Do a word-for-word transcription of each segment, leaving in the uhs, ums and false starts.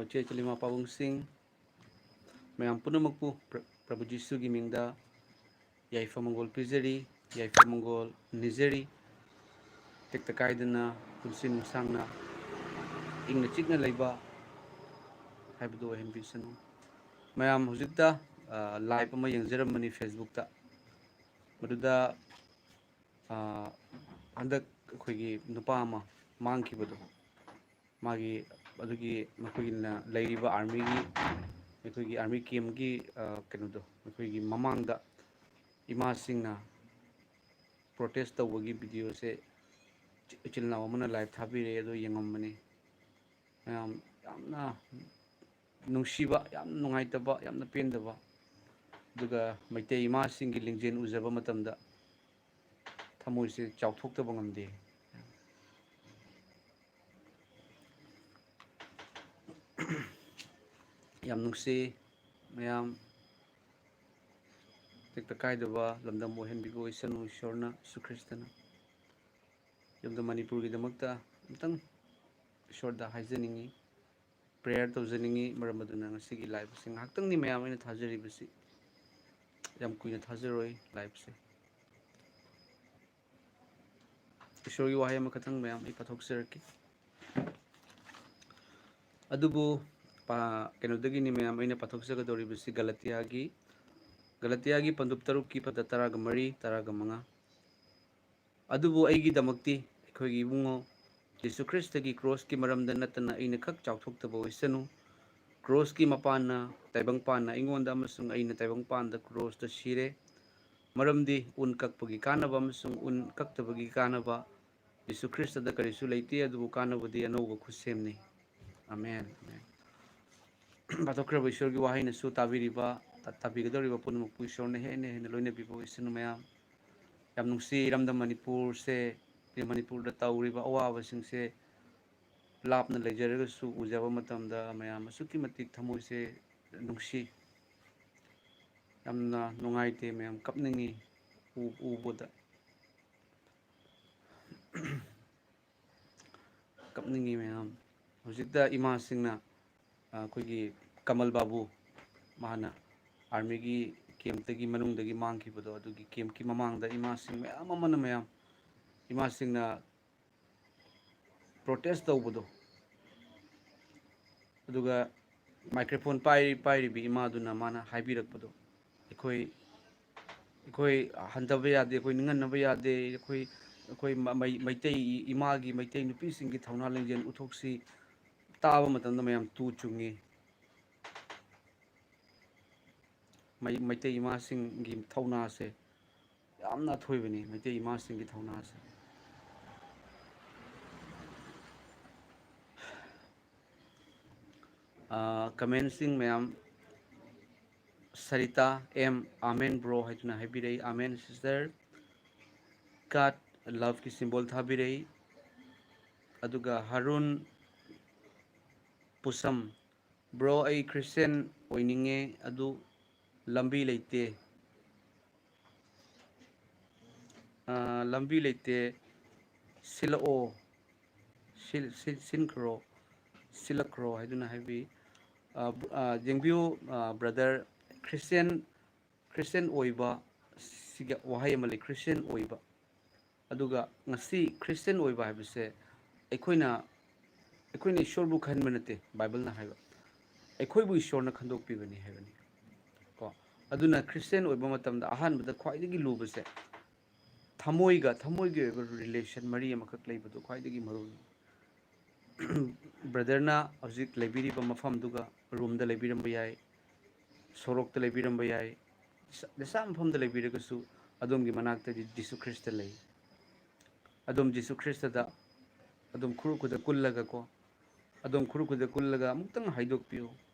ꯏꯆꯦ ꯏꯆꯤꯜ ꯏꯃꯥ ꯄꯥꯕꯨꯡꯁꯤꯡ, ꯃꯌꯥꯝ ꯄꯨꯝꯅꯃꯛꯄꯨ ꯄ꯭ꯔ-, ꯄ꯭ꯔꯚꯨ ꯖꯤꯁꯨꯒꯤ ꯃꯤꯡꯗ ꯌꯥꯏꯐ ꯃꯪꯒꯣꯜ ꯄꯤꯖꯔꯤ, ꯌꯥꯏꯐ ꯃꯪꯒꯣꯜ ꯅꯤꯖꯔꯤ꯫ ꯇꯦꯛꯇ ꯀꯥꯏꯗꯅ, ꯄꯨꯟꯁꯤ ꯅꯨꯡꯁꯥꯡꯅ, ꯏꯪꯅ ꯆꯤꯛꯅ ꯂꯩꯕ ꯍꯥꯏꯕꯗꯨ ꯑꯣꯏꯍꯟꯕꯤꯁꯅꯨ꯫ ꯃꯌꯥꯝ ꯍꯧꯖꯤꯛꯇ, ꯑ, live ꯑꯃ ꯌꯦꯡꯖꯔꯝꯕꯅꯤ Facebookꯇ꯫ ꯃꯗꯨꯗ, ꯑ, ꯍꯟꯗꯛ ꯑꯩꯈꯣꯏꯒꯤ ꯅꯨꯄꯥ ꯑꯃ ꯃꯥꯡꯈꯤꯕꯗꯣ, ꯃꯥꯒꯤ, ꯑꯗꯨꯒꯤ ꯃꯈꯣꯏꯒꯤꯅ ꯂꯩꯔꯤꯕ armyꯒꯤ, ꯑꯩꯈꯣꯏꯒꯤ army campꯀꯤ, ꯑ, ꯀꯩꯅꯣꯗꯣ, ꯑꯩꯈꯣꯏꯒꯤ ꯃꯃꯥꯡꯗ ꯏꯃꯥꯁꯤꯡꯅ protest ꯇꯧꯕꯒꯤ videoꯁꯦ ꯏꯆꯤ-, ꯏꯆꯤꯜ ꯏꯅꯥꯎ ꯑꯃꯅ live ꯊꯥꯕꯤꯔꯛꯑꯦ, ꯑꯗꯨ ꯌꯦꯡꯉꯝꯕꯅꯤ꯫ ꯃꯌꯥꯝ ꯌꯥꯝꯅ ꯅꯨꯡꯁꯤꯕ, ꯌꯥꯝ ꯅꯨꯡꯉꯥꯏꯇꯕ, ꯌꯥꯝꯅ ꯄꯦꯟꯗꯕ, ꯑꯗꯨꯒ ꯃꯩꯇꯩ ꯏꯃꯥꯁꯤꯡꯒꯤ ꯂꯤꯡꯖꯦꯜ ꯎꯖꯕ ꯃꯇꯝꯗ ꯊꯃꯣꯏꯁꯦ ꯆꯥꯎꯊꯣꯛꯇꯕ ꯉꯝꯗꯦ꯫ ꯌꯥꯝ ꯅꯨꯡꯁꯤ ꯃꯌꯥꯝ꯫ ꯇꯦꯛꯇ ꯀꯥꯏꯗꯕ ꯂꯝꯗꯝ ꯑꯣꯏꯍꯟꯕꯤꯕ ꯑꯣꯏꯁꯅꯨ ꯏꯁꯣꯔꯅ, ꯖꯤꯁꯨ ꯈ꯭ꯔꯤꯁꯇꯅ꯫ ꯌꯨꯝꯗ ꯃꯅꯤꯄꯨꯔꯒꯤꯗꯃꯛꯇ ꯑꯝꯇꯪ ꯏꯁꯣꯔꯗ ꯍꯥꯏꯖꯅꯤꯡꯉꯤ, prayer ꯇꯧꯖꯅꯤꯡꯉꯤ꯫ ꯃꯔꯝ ꯑꯗꯨꯅ ꯉꯁꯤꯒꯤ live ꯑꯁꯤ ꯉꯥꯏꯍꯥꯛꯇꯪꯅꯤ ꯃꯌꯥꯝ ꯑꯩꯅ ꯊꯥꯖꯔꯤꯕꯁꯤ, ꯌꯥꯝ ꯀꯨꯏꯅ ꯊꯥꯖꯔꯣꯏ liveꯁꯦ꯫ ꯏꯁꯣꯔꯒꯤ ꯋꯥꯍꯩ ꯑꯃꯈꯛꯇꯪ ꯃꯌꯥꯝ ꯑꯩ ꯄꯥꯊꯣꯛꯆꯔꯛꯀꯦ꯫ ꯑꯗꯨꯕꯨ ꯄꯥ-, ꯀꯩꯅꯣꯗꯒꯤꯅꯤ ꯃꯌꯥꯝ ꯑꯩꯅ ꯄꯥꯊꯣꯛꯆꯒꯗꯧꯔꯤꯕꯁꯤ ꯒꯂꯇꯤꯌꯥꯒꯤ, ꯒꯂꯇꯤꯌꯥꯒꯤ ꯄꯟꯗꯨꯞ ꯇꯔꯨꯛꯀꯤ ꯄꯗ ꯇꯔꯥꯒ ꯃꯔꯤ, ꯇꯔꯥꯒ ꯃꯉꯥ꯫ "ꯑꯗꯨꯕꯨ ꯑꯩꯒꯤꯗꯃꯛꯇꯤ ꯑꯩꯈꯣꯏꯒꯤ ꯏꯕꯨꯡꯉꯣ ꯖꯤꯁꯨ ꯈ꯭ꯔꯤꯁꯇꯒꯤ crossꯀꯤ ꯃꯔꯝꯗ ꯅꯠꯇꯅ ꯑꯩꯅ ꯈꯛ ꯆꯥꯎꯊꯣꯛꯇꯕ ꯑꯣꯏꯁꯅꯨ꯫ Crossꯀꯤ ꯃꯄꯥꯟꯅ, ꯇꯥꯏꯕꯪꯄꯥꯟꯅ ꯑꯩꯉꯣꯟꯗ ꯑꯃꯁꯨꯡ ꯑꯩꯅ ꯇꯥꯏꯕꯪꯄꯥꯟꯗ crossꯇ ꯁꯤꯔꯦ꯫ ꯃꯔꯝꯗꯤ ꯎꯟ ꯀꯛꯄꯒꯤ ꯀꯥꯟꯅꯕ ꯑꯃꯁꯨꯡ ꯎꯟ ꯀꯛꯇꯕꯒꯤ ꯀꯥꯟꯅꯕ ꯖꯤꯁꯨ ꯈ꯭ꯔꯤꯁꯇꯗ ꯀꯔꯤꯁꯨ ꯂꯩꯇꯦ, ꯑꯗꯨꯕꯨ ꯀꯥꯟꯅꯕꯗꯤ ꯑꯅꯧꯕ ꯈꯨꯠꯁꯦꯝꯅꯤ꯫" Amen, amen. ꯄꯥꯊꯣꯛꯈ꯭ꯔꯕ ꯏꯁꯣꯔꯒꯤ ꯋꯥꯍꯩꯅꯁꯨ ꯇꯥꯕꯤꯔꯤꯕ, ꯇꯥ-, ꯇꯥꯕꯤꯒꯗꯧꯔꯤꯕ ꯄꯨꯝꯅꯃꯛꯄꯨ ꯏꯁꯣꯔꯅ ꯍꯦꯟꯅ ꯍꯦꯟꯅ ꯂꯣꯏꯅꯕꯤꯕ ꯑꯣꯏꯁꯅꯨ ꯃꯌꯥꯝ꯫ ꯌꯥꯝ ꯅꯨꯡꯁꯤ ꯏꯔꯝꯗꯝ ꯃꯅꯤꯄꯨꯔꯁꯦ, ꯃꯅꯤꯄꯨꯔꯗ ꯇꯧꯔꯤꯕ ꯑꯋꯥꯕꯁꯤꯡꯁꯦ ꯂꯥꯞꯅ ꯂꯩꯖꯔꯒꯁꯨ ꯎꯖꯕ ꯃꯇꯝꯗ ꯃꯌꯥꯝ ꯑꯁꯨꯛꯀꯤ ꯃꯇꯤꯛ ꯊꯃꯣꯏꯁꯦ ꯅꯨꯡꯁꯤ꯫ ꯌꯥꯝꯅ ꯅꯨꯡꯉꯥꯏꯇꯦ ꯃꯌꯥꯝ, ꯀꯞꯅꯤꯡꯉꯤ ꯎ-, ꯎꯕꯗ꯫ ꯀꯞꯅꯤꯡꯉꯤ ꯃꯌꯥꯝ꯫ ꯍꯧꯖꯤꯛꯇ ꯏꯃꯥꯁꯤꯡꯅ ꯑꯩꯈꯣꯏꯒꯤ ꯀꯃꯜ ꯕꯥꯕꯨ, ꯃꯥꯅ ꯑꯥꯔꯃꯤꯒꯤ ꯀꯦꯝꯞꯇꯒꯤ, ꯃꯅꯨꯡꯗꯒꯤ ꯃꯥꯡꯈꯤꯕꯗꯣ, ꯑꯗꯨꯒꯤ ꯀꯦꯝꯞꯀꯤ ꯃꯃꯥꯡꯗ ꯏꯃꯥꯁꯤꯡ ꯃꯌꯥꯝ ꯑꯃꯅ, ꯃꯌꯥꯝ ꯏꯃꯥꯁꯤꯡꯅ ꯄ꯭ꯔꯣꯇꯦꯁ ꯇꯧꯕꯗꯣ, ꯑꯗꯨꯒ ꯃꯥꯏꯀ꯭ꯔꯣꯐꯣꯟ ꯄꯥꯏꯔꯤ ꯄꯥꯏꯔꯤꯕꯤ ꯏꯃꯥꯗꯨꯅ ꯃꯥꯅ ꯍꯥꯏꯕꯤꯔꯛꯄꯗꯣ, ꯑꯩꯈꯣꯏ ꯑꯩꯈꯣꯏ ꯍꯟꯊꯕ ꯌꯥꯗꯦ, ꯑꯩꯈꯣꯏ ꯅꯤꯡꯍꯟꯅꯕ ꯌꯥꯗꯦ, ꯑꯩꯈꯣꯏ ꯑꯩꯈꯣꯏ ꯃ- ꯃꯩ- ꯃꯩꯇꯩ ꯏꯃꯥꯒꯤ, ꯃꯩꯇꯩ ꯅꯨꯄꯤꯁꯤꯡꯒꯤ ꯊꯧꯅꯥ ꯂꯤꯡꯖꯦꯜ ꯎꯠꯊꯣꯛꯁꯤ꯫ ꯇꯥꯕ ꯃꯇꯝꯗ ꯃꯌꯥꯝ ꯇꯨ ꯆꯨꯡꯉꯤ꯫ ꯃꯩ- ꯃꯩꯇꯩ ꯏꯃꯥꯁꯤꯡꯒꯤ ꯊꯧꯅꯥꯁꯦ ꯌꯥꯝꯅ ꯑꯊꯣꯏꯕꯅꯤ, ꯃꯩꯇꯩ ꯏꯃꯥꯁꯤꯡꯒꯤ ꯊꯧꯅꯥꯁꯦ꯫ ꯀꯃꯦꯟꯁꯤꯡ ꯃꯌꯥꯝ, ꯁꯔꯤꯇꯥ ꯑꯦꯝ, "ꯑꯥꯃꯦꯟ ꯕ꯭ꯔꯣ" ꯍꯥꯏꯗꯨꯅ ꯍꯥꯏꯕꯤꯔꯛꯏ꯫ "ꯑꯥꯃꯦꯟ ꯁꯤꯁꯇꯔ", ꯀꯥꯠ ꯂꯚꯀꯤ ꯁꯤꯝꯕꯣꯜ ꯊꯥꯕꯤꯔꯛꯏ꯫ ꯑꯗꯨꯒ ꯍꯥꯔꯨꯟ ꯄꯨꯁꯝ, "ꯕ꯭ꯔꯣ, ꯑꯩ ꯈ꯭ꯔꯤꯁꯇꯤꯌꯥꯟ ꯑꯣꯏꯅꯤꯡꯉꯦ, ꯑꯗꯨ ꯂꯝꯕꯤ ꯂꯩꯇꯦ꯫ ꯑꯥ, ꯂꯝꯕꯤ ꯂꯩꯇꯦ, ꯁꯤꯜꯂꯛꯑꯣ, ꯁꯤꯜ- ꯁꯤꯜ- ꯁꯤꯟꯈ꯭ꯔꯣ, ꯁꯤꯜꯂꯛꯈ꯭ꯔꯣ" ꯍꯥꯏꯗꯨꯅ ꯍꯥꯏꯕꯤ꯫ ꯑꯥ, ꯕ꯭ꯔ- ꯑꯥ, ꯌꯦꯡꯕꯤꯌꯨ, ꯑꯥ, ꯕ꯭ꯔꯗꯔ, ꯈ꯭ꯔꯤꯁꯇꯤꯌꯥꯟ ꯈ꯭ꯔꯤꯁꯇꯤꯌꯥꯟ ꯑꯣꯏꯕ ꯁꯤꯒ ꯋꯥꯍꯩ ꯑꯃ ꯂꯩ, ꯈ꯭ꯔꯤꯁꯇꯤꯌꯥꯟ ꯑꯣꯏꯕ꯫ ꯑꯗꯨꯒ ꯉꯁꯤ ꯈ꯭ꯔꯤꯁꯇꯤꯌꯥꯟ ꯑꯣꯏꯕ ꯍꯥꯏꯕꯁꯦ ꯑꯩꯈꯣꯏꯅ ꯑꯩꯈꯣꯏꯅ ꯏꯁꯣꯔꯕꯨ ꯈꯟꯕ ꯅꯠꯇꯦ, ꯕꯥꯏꯕꯜꯅ ꯍꯥꯏꯕ꯫ ꯑꯩꯈꯣꯏꯕꯨ ꯏꯁꯣꯔꯅ ꯈꯟꯗꯣꯛꯄꯤꯕꯅꯤ ꯍꯥꯏꯕꯅꯤ꯫ ꯀꯣ, ꯑꯗꯨꯅ ꯈ꯭ꯔꯤꯁꯇꯤꯌꯥꯟ ꯑꯣꯏꯕ ꯃꯇꯝꯗ ꯑꯍꯥꯟꯕꯗ ꯈ꯭ꯋꯥꯏꯗꯒꯤ ꯂꯨꯕꯁꯦ ꯊꯃꯣꯏꯒ, ꯊꯃꯣꯏꯒꯤ ꯑꯣꯏꯕ ꯔꯤꯂꯦꯁꯟ, ꯃꯔꯤ ꯑꯃꯈꯛ ꯂꯩꯕꯗꯣ ꯈ꯭ꯋꯥꯏꯗꯒꯤ ꯃꯔꯨꯅꯤ꯫ ꯕ꯭ꯔꯗꯔꯅ ꯍꯧꯖꯤꯛ ꯂꯩꯕꯤꯔꯤꯕ ꯃꯐꯝꯗꯨꯒ, ꯔꯨꯝꯗ ꯂꯩꯕꯤꯔꯝꯕ ꯌꯥꯏ, ꯁꯣꯔꯣꯛꯇ ꯂꯩꯕꯤꯔꯝꯕ ꯌꯥꯏ, ꯖꯁ- ꯖꯁꯥ ꯃꯐꯝꯗ ꯂꯩꯕꯤꯔꯒꯁꯨ, ꯑꯗꯣꯝꯒꯤ ꯃꯅꯥꯛꯇꯗꯤ ꯖꯤꯁꯨ ꯈ꯭ꯔꯤꯁꯇ ꯂꯩ꯫ ꯑꯗꯣꯝ ꯖꯤꯁꯨ ꯈ꯭ꯔꯤꯁꯇꯗ ꯑꯗꯣꯝ ꯈꯨꯔꯨ ꯈꯨꯗ ꯀꯨꯜꯂꯒꯀꯣ, ꯑꯗꯣꯝ ꯈꯨꯔꯨ ꯈꯨꯗ ꯀꯨꯜꯂꯒ ꯑꯃꯨꯛꯇꯪ ꯍꯥꯏꯗꯣꯛꯄꯤꯌꯨ,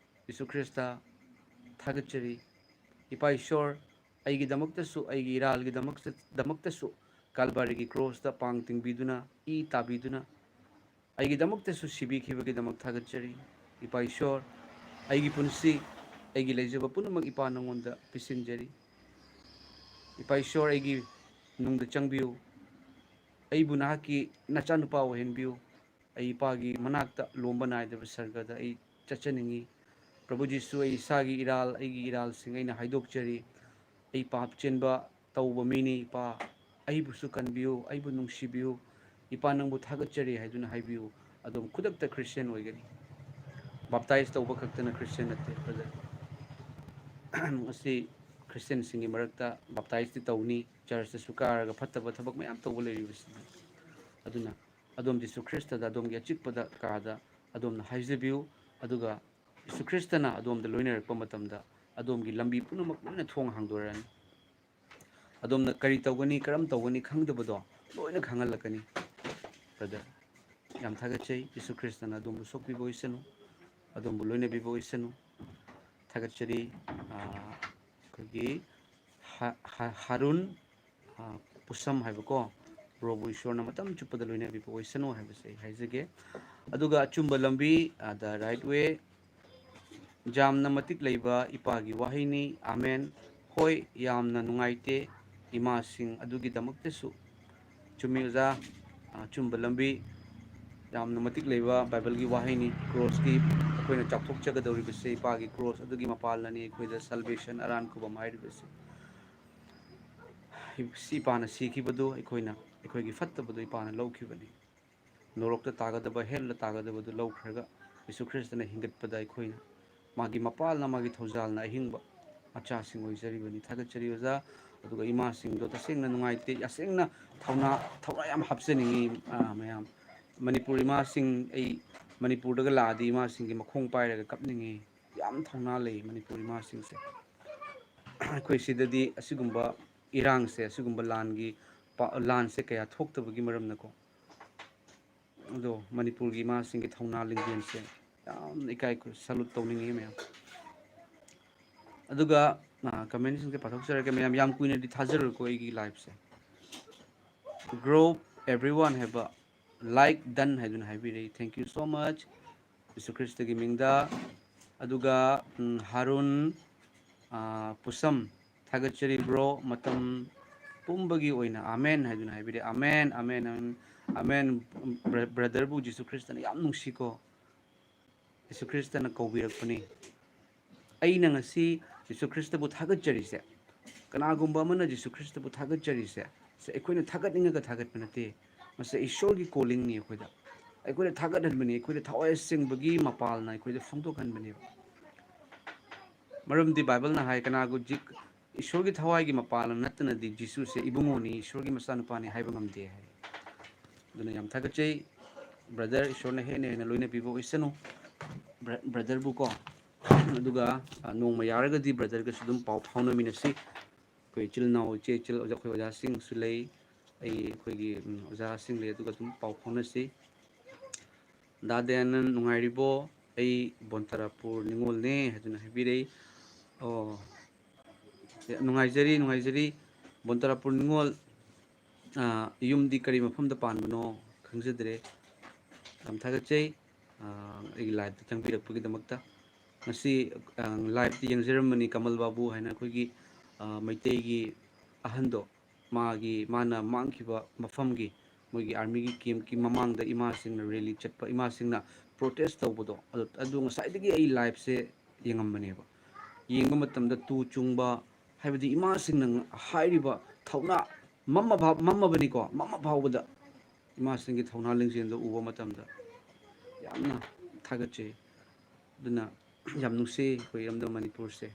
"ꯖꯤꯁꯨ ꯈ꯭ꯔꯤꯁꯇ, ꯊꯥꯒꯠꯆꯔꯤ꯫ ꯏꯄꯥ ꯏꯁꯣꯔ, ꯑꯩꯒꯤꯗꯃꯛꯇꯁꯨ, ꯑꯩꯒꯤ ꯏꯔꯥꯜꯒꯤꯗꯃꯛꯇ- ꯗꯃꯛꯇꯁꯨ ꯀꯥꯜꯕꯥꯔꯤꯒꯤ ꯀ꯭ꯔꯣꯁꯇ ꯄꯥꯡ ꯇꯤꯡꯕꯤꯗꯨꯅ, ꯏ ꯇꯥꯕꯤꯗꯨꯅ ꯑꯩꯒꯤꯗꯃꯛꯇꯁꯨ ꯁꯤꯕꯤꯈꯤꯕꯒꯤꯗꯃꯛ ꯊꯥꯒꯠꯆꯔꯤ꯫ ꯏꯄꯥ ꯏꯁꯣꯔ, ꯑꯩꯒꯤ ꯄꯨꯟꯁꯤ, ꯑꯩꯒꯤ ꯂꯩꯖꯕ ꯄꯨꯝꯅꯃꯛ ꯏꯄꯥ ꯅꯉꯣꯟꯗ ꯄꯤꯁꯤꯟꯖꯔꯤ꯫ ꯏꯄꯥ ꯏꯁꯣꯔ, ꯑꯩꯒꯤ ꯅꯨꯡꯗ ꯆꯪꯕꯤꯌꯨ꯫ ꯑꯩꯕꯨ ꯅꯍꯥꯛꯀꯤ ꯅꯆꯥꯅꯨꯄꯥ ꯑꯣꯏꯍꯟꯕꯤꯌꯨ꯫ ꯑꯩ ꯏꯄꯥꯒꯤ ꯃꯅꯥꯛꯇ ꯂꯣꯝꯕ ꯅꯥꯏꯗꯕ ꯁꯔꯒꯗ ꯑꯩ ꯆꯠꯆꯅꯤꯡꯉꯤ꯫ ꯄ꯭ꯔꯚꯨ ꯖꯤꯁꯨ, ꯑꯩ ꯏꯁꯥꯒꯤ ꯏꯔꯥꯜ, ꯑꯩꯒꯤ ꯏꯔꯥꯜꯁꯤꯡ ꯑꯩꯅ ꯍꯥꯏꯗꯣꯛꯆꯔꯤ꯫ ꯑꯩ ꯄꯥꯞ ꯆꯦꯟꯕ ꯇꯧꯕ ꯃꯤꯅꯤ, ꯏꯄꯥ꯫ ꯑꯩꯕꯨꯁꯨ ꯀꯟꯕꯤꯌꯨ, ꯑꯩꯕꯨ ꯅꯨꯡꯁꯤꯕꯤꯌꯨ꯫ ꯏꯄꯥ, ꯅꯪꯕꯨ ꯊꯥꯒꯠꯆꯔꯤ ꯍꯥꯏꯗꯨꯅ ꯍꯥꯏꯕꯤꯌꯨ꯫ ꯑꯗꯨꯝ ꯈꯨꯗꯛꯇ ꯈ꯭ꯔꯤꯁꯇꯤꯌꯥꯟ ꯑꯣꯏꯒꯅꯤ꯫ ꯕꯥꯞꯇꯥꯏꯖ ꯇꯧꯕ ꯈꯛꯇꯅ ꯈ꯭ꯔꯤꯁꯇꯤꯌꯥꯟ ꯅꯠꯇꯦ, ꯕ꯭ꯔꯗꯔ꯫ ꯃꯁꯤ ꯈ꯭ꯔꯤꯁꯇꯤꯌꯥꯟꯁꯤꯡꯒꯤ ꯃꯔꯛꯇ ꯕꯥꯞꯇꯥꯏꯖꯇꯤ ꯇꯧꯅꯤ, ꯆꯔꯆꯇꯁꯨ ꯀꯥꯔꯒ ꯐꯠꯇꯕ ꯊꯕꯛ ꯃꯌꯥꯝ ꯇꯧꯕ ꯂꯩꯔꯤꯕꯁꯤꯅꯤ꯫ ꯑꯗꯨꯅ ꯑꯗꯣꯝ ꯖꯤꯁꯨ ꯈ꯭ꯔꯤꯁꯇꯗ ꯑꯗꯣꯝꯒꯤ ꯑꯆꯤꯛꯄꯗ ꯀꯥꯗ ꯑꯗꯣꯝꯅ ꯍꯥꯏꯖꯕꯤꯌꯨ, ꯑꯗꯨꯒ ꯖꯤꯁꯨ ꯈ꯭ꯔꯤꯁꯇꯅ ꯑꯗꯣꯝꯗ ꯂꯣꯏꯅꯔꯛꯄ ꯃꯇꯝꯗ ꯑꯗꯣꯝꯒꯤ ꯂꯝꯕꯤ ꯄꯨꯝꯅꯃꯛ ꯂꯣꯏꯅ ꯊꯣꯡ ꯍꯥꯡꯗꯣꯔꯛꯑꯅꯤ꯫ ꯑꯗꯣꯝꯅ ꯀꯔꯤ ꯇꯧꯒꯅꯤ, ꯀꯔꯝ ꯇꯧꯒꯅꯤ ꯈꯪꯗꯕꯗꯣ ꯂꯣꯏꯅ ꯈꯪꯍꯜꯂꯛꯀꯅꯤ꯫ ꯕ꯭ꯔꯗꯔ, ꯌꯥꯝ ꯊꯥꯒꯠꯆꯩ꯫ ꯖꯤꯁꯨ ꯈ꯭ꯔꯤꯁꯇꯅ ꯑꯗꯣꯝꯕꯨ ꯁꯣꯛꯄꯤꯕ ꯑꯣꯏꯁꯅꯨ, ꯑꯗꯣꯝꯕꯨ ꯂꯣꯏꯅꯕꯤꯕ ꯑꯣꯏꯁꯅꯨ꯫ ꯊꯥꯒꯠꯆꯔꯤ꯫ ꯑꯥ, ꯑꯩꯈꯣꯏꯒꯤ ꯍꯥ-, ꯍꯥ-, ꯍꯥꯔꯨꯟ, ꯑꯥ, ꯄꯨꯁꯝ ꯍꯥꯏꯕꯀꯣ, ꯕ꯭ꯔꯣꯕꯨ ꯏꯁꯣꯔꯅ ꯃꯇꯝ ꯆꯨꯞꯄꯗ ꯂꯣꯏꯅꯕꯤꯕ ꯑꯣꯏꯁꯅꯨ ꯍꯥꯏꯕꯁꯦ ꯑꯩ ꯍꯥꯏꯖꯒꯦ꯫ ꯑꯗꯨꯒ ꯑꯆꯨꯝꯕ ꯂꯝꯕꯤ, ꯑꯥ, the right way, ꯌꯥꯝꯅ ꯃꯇꯤꯛ ꯂꯩꯕ ꯏꯄꯥꯒꯤ ꯋꯥꯍꯩꯅꯤ꯫ ꯑꯥꯃꯦꯟ꯫ ꯍꯣꯏ, ꯌꯥꯝꯅ ꯅꯨꯡꯉꯥꯏꯇꯦ ꯏꯃꯥꯁꯤꯡ ꯑꯗꯨꯒꯤꯗꯃꯛꯇꯁꯨ꯫ ꯆꯨꯝꯃꯤ ꯑꯣꯖꯥ, ꯑꯆꯨꯝꯕ ꯂꯝꯕꯤ꯫ ꯌꯥꯝꯅ ꯃꯇꯤꯛ ꯂꯩꯕ ꯕꯥꯏꯕꯜꯒꯤ ꯋꯥꯍꯩꯅꯤ꯫ ꯀ꯭ꯔꯣꯁꯀꯤ ꯑꯩꯈꯣꯏꯅ ꯆꯥꯎꯊꯣꯛꯆꯒꯗꯧꯔꯤꯕꯁꯦ ꯏꯄꯥꯒꯤ ꯀ꯭ꯔꯣꯁ ꯑꯗꯨꯒꯤ ꯃꯄꯥꯜꯅꯅꯤ ꯑꯩꯈꯣꯏꯗ ꯁꯜꯕꯦꯁꯟ, ꯑꯔꯥꯟ ꯈꯨꯕꯝ ꯍꯥꯏꯔꯤꯕꯁꯦ꯫ ꯁꯤ ꯏꯄꯥꯅ ꯁꯤꯈꯤꯕꯗꯨ ꯑꯩꯈꯣꯏꯅ, ꯑꯩꯈꯣꯏꯒꯤ ꯐꯠꯇꯕꯗꯨ ꯏꯄꯥꯅ ꯂꯧꯈꯤꯕꯅꯤ꯫ ꯅꯣꯔꯣꯛꯇ ꯇꯥꯒꯗꯕ, ꯍꯦꯜꯗ ꯇꯥꯒꯗꯕꯗꯨ ꯂꯧꯈ꯭ꯔꯒ ꯖꯤꯁꯨ ꯈ꯭ꯔꯤꯁꯇꯅ ꯍꯤꯡꯒꯠꯄꯗ ꯑꯩꯈꯣꯏꯅ ꯃꯥꯒꯤ ꯃꯄꯥꯜꯅ, ꯃꯥꯒꯤ ꯊꯧꯖꯥꯜꯅ ꯑꯍꯤꯡꯕ ꯃꯆꯥꯁꯤꯡ ꯑꯣꯏꯖꯔꯤꯕꯅꯤ꯫ ꯊꯥꯒꯠꯆꯔꯤ ꯑꯣꯖꯥ꯫ ꯑꯗꯨꯒ ꯏꯃꯥꯁꯤꯡꯗꯣ ꯇꯁꯦꯡꯅ ꯅꯨꯡꯉꯥꯏꯇꯦ, ꯇꯁꯦꯡꯅ ꯊꯧꯅꯥ, ꯊꯧꯅꯥ ꯌꯥꯝ ꯍꯥꯞꯆꯅꯤꯡꯉꯤ, ꯑꯥ, ꯃꯌꯥꯝ꯫ ꯃꯅꯤꯄꯨꯔ ꯏꯃꯥꯁꯤꯡ, ꯑꯩ ꯃꯅꯤꯄꯨꯔꯗꯒ ꯂꯥꯛꯑꯗꯤ ꯏꯃꯥꯁꯤꯡꯒꯤ ꯃꯈꯣꯡ ꯄꯥꯏꯔꯒ ꯀꯞꯅꯤꯡꯉꯤ꯫ ꯌꯥꯝ ꯊꯧꯅꯥ ꯂꯩ ꯃꯅꯤꯄꯨꯔ ꯏꯃꯥꯁꯤꯡꯁꯦ꯫ ꯑꯩꯈꯣꯏ ꯁꯤꯗꯗꯤ ꯑꯁꯤꯒꯨꯝꯕ ꯏꯔꯥꯡꯁꯦ, ꯑꯁꯤꯒꯨꯝꯕ ꯂꯥꯟꯒꯤ ꯄꯥ-, ꯂꯥꯟꯁꯦ ꯀꯌꯥ ꯊꯣꯛꯇꯕꯒꯤ ꯃꯔꯝꯅꯀꯣ꯫ ꯑꯗꯣ ꯃꯅꯤꯄꯨꯔꯒꯤ ꯏꯃꯥꯁꯤꯡꯒꯤ ꯊꯧꯅꯥ ꯂꯤꯡꯖꯦꯜꯁꯦ ꯌꯥꯝꯅ ꯏꯀꯥꯏ, ꯁꯦꯂꯨꯠ ꯇꯧꯅꯤꯡꯉꯤ ꯃꯌꯥꯝ꯫ ꯑꯗꯨꯒ, ꯑ, ꯀꯃꯦꯟꯁꯤꯡꯁꯦ ꯄꯥꯊꯣꯛꯆꯔꯒꯦ ꯃꯌꯥꯝ, ꯌꯥꯝ ꯀꯨꯏꯅꯗꯤ ꯊꯥꯖꯔꯣꯏꯀꯣ ꯑꯩꯒꯤ ꯂꯥꯏꯐꯁꯦ꯫ Grow everyone ꯍꯥꯏꯕ, like, done ꯍꯥꯏꯗꯨꯅ ꯍꯥꯏꯕꯤꯔꯛꯏ꯫ Thank you so much, ꯖꯤꯁꯨ ꯈ꯭ꯔꯤꯁꯇꯒꯤ ꯃꯤꯡꯗ꯫ ꯑꯗꯨꯒ, ꯎꯝ, ꯍꯥꯔꯨꯟ, ꯑ, ꯄꯨꯁꯝ, ꯊꯥꯒꯠꯆꯔꯤ ꯕ꯭ꯔꯣ, ꯃꯇꯝ ꯄꯨꯝꯕꯒꯤ ꯑꯣꯏꯅ ꯑꯥꯃꯦꯟ ꯍꯥꯏꯗꯨꯅ ꯍꯥꯏꯕꯤꯔꯦ꯫ ꯑꯥꯃꯦꯟ, ꯑꯥꯃꯦꯟ, ꯑꯥꯃꯦꯟ, ꯑꯥꯃꯦꯟ꯫ ꯕ꯭ꯔ-, ꯕ꯭ꯔꯗꯔꯕꯨ ꯖꯤꯁꯨ ꯈ꯭ꯔꯤꯁꯇꯅ ꯌꯥꯝ ꯅꯨꯡꯁꯤꯀꯣ꯫ ꯌꯦꯁꯨ ꯈ꯭ꯔꯤꯁꯇꯅ ꯀꯧꯕꯤꯔꯛꯄꯅꯤ꯫ ꯑꯩꯅ ꯉꯁꯤ ꯌꯦꯁꯨ ꯈ꯭ꯔꯤꯁꯇꯕꯨ ꯊꯥꯒꯠꯆꯔꯤꯁꯦ, ꯀꯅꯥꯒꯨꯝꯕ ꯑꯃꯅ ꯌꯦꯁꯨ ꯈ꯭ꯔꯤꯁꯇꯕꯨ ꯊꯥꯒꯠꯆꯔꯤꯁꯦ, ꯁꯦ ꯑꯩꯈꯣꯏꯅ ꯊꯥꯒꯠꯅꯤꯡꯉꯒ ꯊꯥꯒꯠꯄ ꯅꯠꯇꯦ꯫ ꯃꯁꯤ ꯏꯁꯣꯔꯒꯤ ꯀꯣꯂꯤꯡꯅꯤ ꯑꯩꯈꯣꯏꯗ꯫ ꯑꯩꯈꯣꯏꯅ ꯊꯥꯒꯠꯍꯟꯕꯅꯤ, ꯑꯩꯈꯣꯏꯗ ꯊꯋꯥꯏ ꯑꯁꯦꯡꯕꯒꯤ ꯃꯄꯥꯜꯅ ꯑꯩꯈꯣꯏꯗ ꯐꯣꯡꯗꯣꯛꯍꯟꯕꯅꯦꯕ꯫ ꯃꯔꯝꯗꯤ ꯕꯥꯏꯕꯜꯅ ꯍꯥꯏ, ꯀꯅꯥꯒꯨꯝ-, ꯏꯁꯣꯔꯒꯤ ꯊꯋꯥꯏꯒꯤ ꯃꯄꯥꯜꯅ ꯅꯠꯇꯅꯗꯤ ꯖꯤꯁꯨꯁꯦ ꯏꯕꯨꯡꯉꯣꯅꯤ, ꯏꯁꯣꯔꯒꯤ ꯃꯆꯥꯅꯨꯄꯥꯅꯤ ꯍꯥꯏꯕ ꯉꯝꯗꯦ ꯍꯥꯏ꯫ ꯑꯗꯨꯅ ꯌꯥꯝ ꯊꯥꯒꯠꯆꯩ꯫ ꯕ꯭ꯔꯗꯔ, ꯏꯁꯣꯔꯅ ꯍꯦꯟꯅ ꯍꯦꯟꯅ ꯂꯣꯏꯅꯕꯤꯕ ꯑꯣꯏꯁꯅꯨ꯫ ꯕ꯭ꯔ-, ꯕ꯭ꯔꯗꯔꯕꯨ ꯀꯣ꯫ ꯑꯗꯨꯒ, ꯑ, ꯅꯣꯡꯃ ꯌꯥꯔꯒꯗꯤ ꯕ꯭ꯔꯗꯔꯒꯁꯨ ꯑꯗꯨꯝ ꯄꯥꯎ ꯐꯥꯎꯅꯃꯤꯟꯅꯁꯤ꯫ ꯑꯩꯈꯣꯏ ꯏꯆꯤꯜ ꯏꯅꯥꯎ, ꯏꯆꯦ ꯏꯆꯤꯜ, ꯑꯩꯈꯣꯏ ꯑꯣꯖꯥꯁꯤꯡꯁꯨ ꯂꯩ꯫ ꯑꯩ ꯑꯩꯈꯣꯏꯒꯤ, ꯎꯝ, ꯑꯣꯖꯥꯁꯤꯡ ꯂꯩ, ꯑꯗꯨꯒ ꯑꯗꯨꯝ ꯄꯥꯎ ꯐꯥꯎꯅꯁꯤ꯫ ꯗꯥ ꯗꯌꯥꯅꯟ, ꯅꯨꯡꯉꯥꯏꯔꯤꯕꯣ? ꯑꯩ ꯕꯣꯟꯇꯥꯔꯥꯄꯨꯔ ꯅꯤꯉꯣꯜꯅꯦ ꯍꯥꯏꯗꯨꯅ ꯍꯥꯏꯕꯤꯔꯛꯏ꯫ ꯑꯣ, ꯅꯨꯡꯉꯥꯏꯖꯔꯤ, ꯅꯨꯡꯉꯥꯏꯖꯔꯤ꯫ ꯕꯣꯟꯇꯥꯔꯥꯄꯨꯔ ꯅꯤꯉꯣꯜ, ꯑ, ꯌꯨꯝꯗꯤ ꯀꯔꯤ ꯃꯐꯝꯗ ꯄꯥꯟꯕꯅꯣ ꯈꯪꯖꯗ꯭ꯔꯦ꯫ ꯌꯥꯝ ꯊꯥꯒꯠꯆꯩ, ꯑ, ꯑꯩꯒꯤ ꯂꯥꯏꯞꯇ ꯆꯪꯕꯤꯔꯛꯄꯒꯤꯗꯃꯛꯇ꯫ ꯉꯁꯤ, ꯑ, ꯂꯥꯏꯞꯇ ꯌꯦꯡꯖꯔꯝꯕꯅꯤ ꯀꯃꯜ ꯕꯥꯕꯨ ꯍꯥꯏꯅ ꯑꯩꯈꯣꯏꯒꯤ, ꯑ, ꯃꯩꯇꯩꯒꯤ ꯑꯍꯟꯗꯣ, ꯃꯥꯒꯤ, ꯃꯥꯅ ꯃꯥꯡꯈꯤꯕ ꯃꯐꯝꯒꯤ, ꯃꯣꯏꯒꯤ ꯑꯥꯔꯃꯤꯒꯤ ꯀꯦꯝꯞꯀꯤ ꯃꯃꯥꯡꯗ ꯏꯃꯥꯁꯤꯡꯅ ꯔꯦꯂꯤ ꯆꯠꯄ, ꯏꯃꯥꯁꯤꯡꯅ ꯄ꯭ꯔꯣꯇꯦꯁ ꯇꯧꯕꯗꯣ, ꯑꯗꯨ, ꯑꯗꯨ ꯉꯁꯥꯏꯗꯒꯤ ꯑꯩ ꯂꯥꯏꯞꯁꯦ ꯌꯦꯡꯉꯝꯕꯅꯦꯕ꯫ ꯌꯦꯡꯕ ꯃꯇꯝꯗ ꯇꯨ ꯆꯨꯡꯕ, ꯍꯥꯏꯕꯗꯤ ꯏꯃꯥꯁꯤꯡꯅ ꯍꯥꯏꯔꯤꯕ ꯊꯧꯅꯥ ꯃꯝꯃ ꯐꯥꯎ-, ꯃꯝꯃꯕꯅꯤꯀꯣ, ꯃꯝꯃ ꯐꯥꯎꯕꯗ ꯏꯃꯥꯁꯤꯡꯒꯤ ꯊꯧꯅꯥ ꯂꯤꯡꯖꯦꯜꯗꯣ ꯎꯕ ꯃꯇꯝꯗ ꯌꯥꯝꯅ ꯊꯥꯒꯠꯆꯩ꯫ ꯑꯗꯨꯅ ꯌꯥꯝ ꯅꯨꯡꯁꯤ ꯑꯩꯈꯣꯏ ꯏꯔꯝꯗꯝ ꯃꯅꯤꯄꯨꯔꯁꯦ꯫